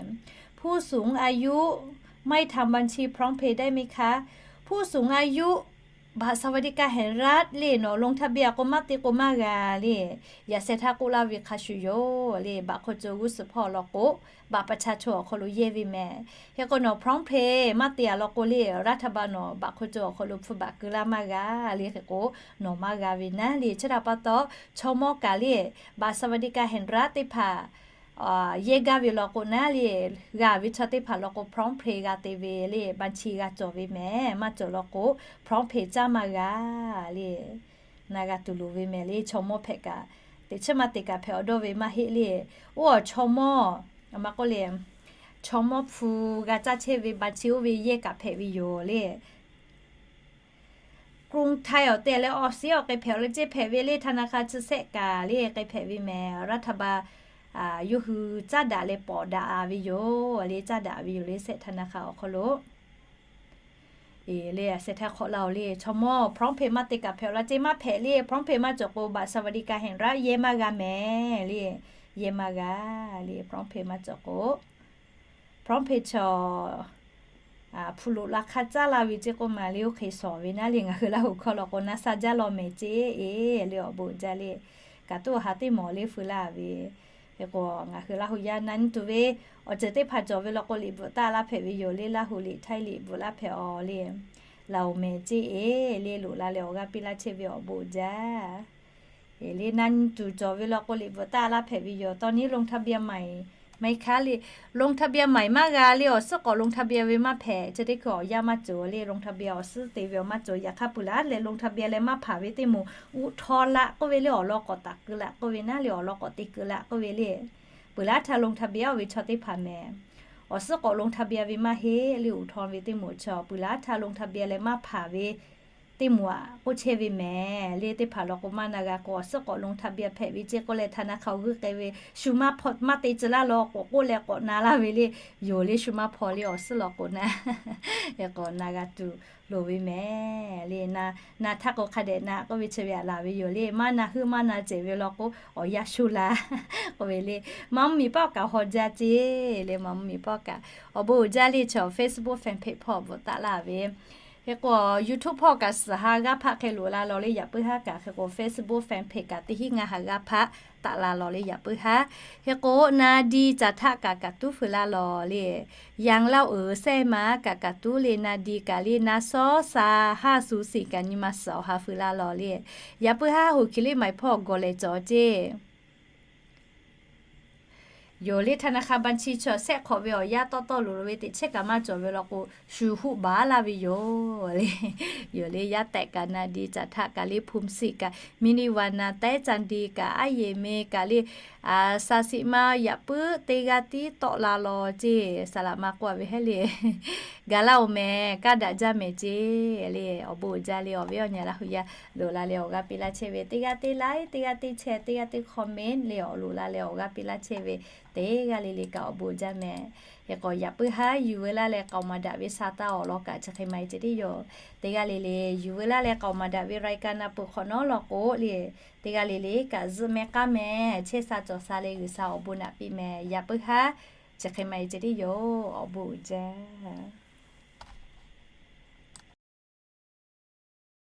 ผู้สูงอายุ ไม่ทำบัญชีพร้อมเพย์ได้ไหมคะ ผู้สูงอายุ บัตรสวัสดิการแห่งรัฐ le nawˬ ลงทะเบียน k'o maˇ te k'o maˇ g'a le. Yaꞈ sheh htaˇ k'oˆ laˇ ve hk'a shuˍ yoˬ le. Baꞈ hk'aw co g'uˇ suhˍ hpawˇ law k'o, บัตรประชาชน awˬ hk'aw lo yehˇ ve mehˍ. Hk'e k'o nawˬ พร้อมเพย์ maˇ te-a law k'o le, รัฐบาล nawˬ baꞈ hk'aw co awˬ hk'aw lo hpu baꞈ keu laˇ maˇ g'a le. Hk'e k'o nawˬ maˇ g'a ve naˉ le. Chi htaꞈ pa taw, chaw mawˇ kaꞈ le บัตรสวัสดิการแห่งรัฐ teˇ hpaˍ yehˇ gaˇ ve law k'o naˉ le, g'a ve chaw teˇ hpaˍ law k'o พร้อมเพย์ g'a te ve le. บัญชี g'a cawˬ ve mehˍ. Maˇ cawˬ law k'o พร้อมเพย์ caˇ maˇ g'a le. Na g'a tuˬ loˍ ve mehˍ le. Chaw mawˇ hpehꞈ kaꞈ, teꞈ chiˉ maˇ te kaꞈ hpehꞈ awˬ dawˇ ve maˇ heˆ le. Oˇ awˬ chaw mawˇ, a ma k'oˆ le, chaw mawˇ hpu g'a caˇ chehˇ ve บัญชี oˇ ve yehˇ kaꞈ hpehꞈ ve yoˬ le. กรุงไทย awˬ tehˬ leh awˬ shiˉ awˬ k'ai hpehꞈ-aw le ceˇ hpehꞈ ve le. ธนาคาร chi shehˆ kaꞈ le k'ai hpehꞈ ve mehˍ. รัฐบาล yawˇ hui caˉ daꞈ leh pawˍ daꞈ-a ve yoˬ le. Caˉ daꞈ ve yoˬ le shehˆ ธนาคาร awˬ hk'aw lo. Eˬ le, a sheh htaˇ hk'awꞈ laˇ-oˬ le. Chaw mawˇ พร้อมเพย์ maˇ te kaꞈ hpehꞈ-aw laˇ ceˇ maˇ hpehꞈ le. พร้อมเพย์ maˇ cawˬ k'o บัตรสวัสดิการแห่งรัฐ yehˇ maˇ g'a mehˍ le. Yehˇ maˇ g'a le พร้อมเพย์ maˇ cawˬ k'o. พร้อมเพย์ chaw hpu loꞈ la hk'aˇ caˉ laˇ ve ceˇ k'oˆ ma le. Oˇ hk'e shawˍ ve naˉ le. Ngaˬ hui Laˇ huˍ hkawˇ law k'o na sha jaˇ law mehˍ ceˇ. Eˬ le, awˬ bon jaˇ le. Kaꞈ tuˉ awˬ ha teˇ mawˬ le feu laˇ ve. Hk'e k'o ngaˬ hui Laˇ huˍ yaˇ na nyi tuˬ ve awˬ ceuˬ teˇ hpaˍ cawˬ ve law k'o liꞈ bvuhꞈ taˆ laˇ hpehꞈ ve yoˬ le. Laˇ huˍ liꞈ, Htaiˇ liꞈ bvuhꞈ laˇ hpehꞈ-aw le. Laˬ-oˬ mehˍ ceˇ. Eˬ le, loꞈ la leh awˬ g'aˇ piˇ laˇ chehˇ ve awˬ bon jaˇ. Eˬ le, na nyi tuˬ cawˬ ve law k'o liꞈ bvuhꞈ taˆ laˇ hpehꞈ ve yoˬ. ตอนนี้ลงทะเบียนใหม่ไหมคะ le ลงทะเบียนใหม่ maˇ g'a le. Awˬ suhˉ k'awꞈ ลงทะเบียน ve maˇ hpehꞈ. Chi teˇ hkui awˬ yanˇ maˇ cawˬ le. ลงทะเบียน awˬ suhˉ te ve awˬ maˇ cawˬ. Yaꞈ hk'aˇ peuˬ laˇ leh ลงทะเบียน leh maˇ hpanˍ ve teˇ moˍ อุทธรณ์ la k'oˆ ve le. Awˬ lawn k'awꞈ taˍ keu la k'oˆ ve naˉ le. Awˬ lawn k'awꞈ te keu la k'oˆ ve le. Peuˬ laˇ htaˇ ลงทะเบียน oˇ ve chaw teˇ hpaˍ mehˍ. Awˬ suhˉ k'awꞈ ลงทะเบียน ve maˇ heˆ le. อุทธรณ์ ve teˇ moˍ chaw peuˬ laˇ htaˇ ลงทะเบียน leh maˇ hpanˍ ve teˇ moˍ aꞈ k'oˆ chehˇ ve mehˍ le. Teˇ hpaˍ law k'o maˇ na g'a k'o awˬ suhˉ k'awꞈ ลงทะเบียน hpehꞈ ve ceˇ k'oˆ leh ธนาคาร awˬ g'euˆ k'ai ve shu maˇ hpawˇ maˇ te tcuh laˇ law k'awꞈ k'oˆ leh k'awꞈ na laˇ ve le. Yoˬ le, shu maˇ hpawˇ le awˬ suhˉ law k'o naˉ. K'awꞈ na g'a tuˬ loˍ ve mehˍ le. Na htaˇ k'o hk'a dehꞈ na k'oˆ ve chi ve aꞈ laˬ ve yoˬ le. Maˇ na heuˆ maˇ na cehˬ ve law k'o awˬ yanˇ shu la k'oˆ ve le. Maˇ mvuhˇ miˬ paˆ kaꞈ haw jaˇ ceˇ le. Maˇ mvuhˇ miˬ paˆ kaꞈ awˬ bon uiˍ jaˇ le. Chaw Facebook fanpage hpawˇ bvuhꞈ taˆ laˇ ve Hk'e k'o, YouTube hpawˇ kaꞈ suhˍ ha g'aˇ hpaˆ hk'e loꞈ la lawˬ le yaꞈ puiˉ haˉ kaꞈ, hk'e k'o Facebook fan page kaꞈ teˇ hinˉ ngaˇ ha g'aˇ hpaˆ taˆ la lawˬ le yaꞈ puiˉ haˉ. Hk'e k'o, na di caˬ htaˆ kaꞈ kaꞈ tuˉ feu la lawˬ le. Yanˍ laˇ uiˍ sehˇ ma kaꞈ kaꞈ tuˉ le, na di kaꞈ le, na sawˉ sa haˇ su siˍ kaꞈ nyi ma suhˍ awˬ ha feu la lawˬ le. Yaꞈ puiˉ haˉ hoꞈ hkiˬ liˇ maiˍ hpawˇ gawˬ lehˬ cawˬ ceˇ. Yoˬ le, ธนาคารบัญชี chaw shehˆ hk'awꞈ ve awˬ yanˇ tawˆ tawˆ loˍ loˍ ve teꞈ chehˇ kaꞈ maˇ cawˬ ve law k'o, shu huˆ baˬ laˇ ve yoˬ le. Yoˬ le, yaˇ tehꞈ kaꞈ na di caˬ htaˆ kaꞈ le, hpu siˍ kaꞈ, miˇ niˇ vaˬ na tehˉ ca di kaꞈ, aˉ yeˬ me kaꞈ le, a, sa siˍ ma yaꞈ puiˉ teˇ g'aˇ tiˉ tawˆ la lawˬ ceˇ. Saˍ laꞈ ma k'oˆ a ve heˉ le, gaˬ laˇ oˬ mehˍ, kaˇ daꞈ jaˇ mehˍ ceˇ le. Awˬ bon uiˍ jaˇ le, awˬ viˉ awˬ nyi laˇ hui yaˇ loꞈ la leh awˬ g'aˇ piˇ laˇ chehˇ ve, teˇ g'aˇ teˇ like, teˇ g'aˇ teˇ share, teˇ g'aˇ teˇ comment le awˬ loꞈ la leh awˬ g'aˇ piˇ laˇ chehˇ ve, teˇ g'aˇ le le kaꞈ awˬ bon uiˍ jaˇ mehˍ. Hk'e k'o, yaꞈ puiˉ haˉ yuˬ veu laˇ leh k'aoˍ maˍ daꞈ ve sha taˇ awˬ lawn kaꞈ chi hk'e maˇ heˆ ceˇ tiˉ yoˬ. Teˇ g'aˇ le le yuˬ veu laˇ leh k'aoˍ maˍ daꞈ ve รายการ na peuˬ hk'awꞈ nawˉ law k'o le, teˇ g'aˇ le le kaꞈ zuhˆ mehˍ k'aˉ mehˍ, chehˇ sha cawˬ sha leh G'uiˬsha awˬ bon naꞈ piˇ mehˍ. Yaꞈ puiˉ haˉ chi hk'e maˇ heˆ ceˇ tiˉ yoˬ. Awˬ bon uiˍ jaˇ.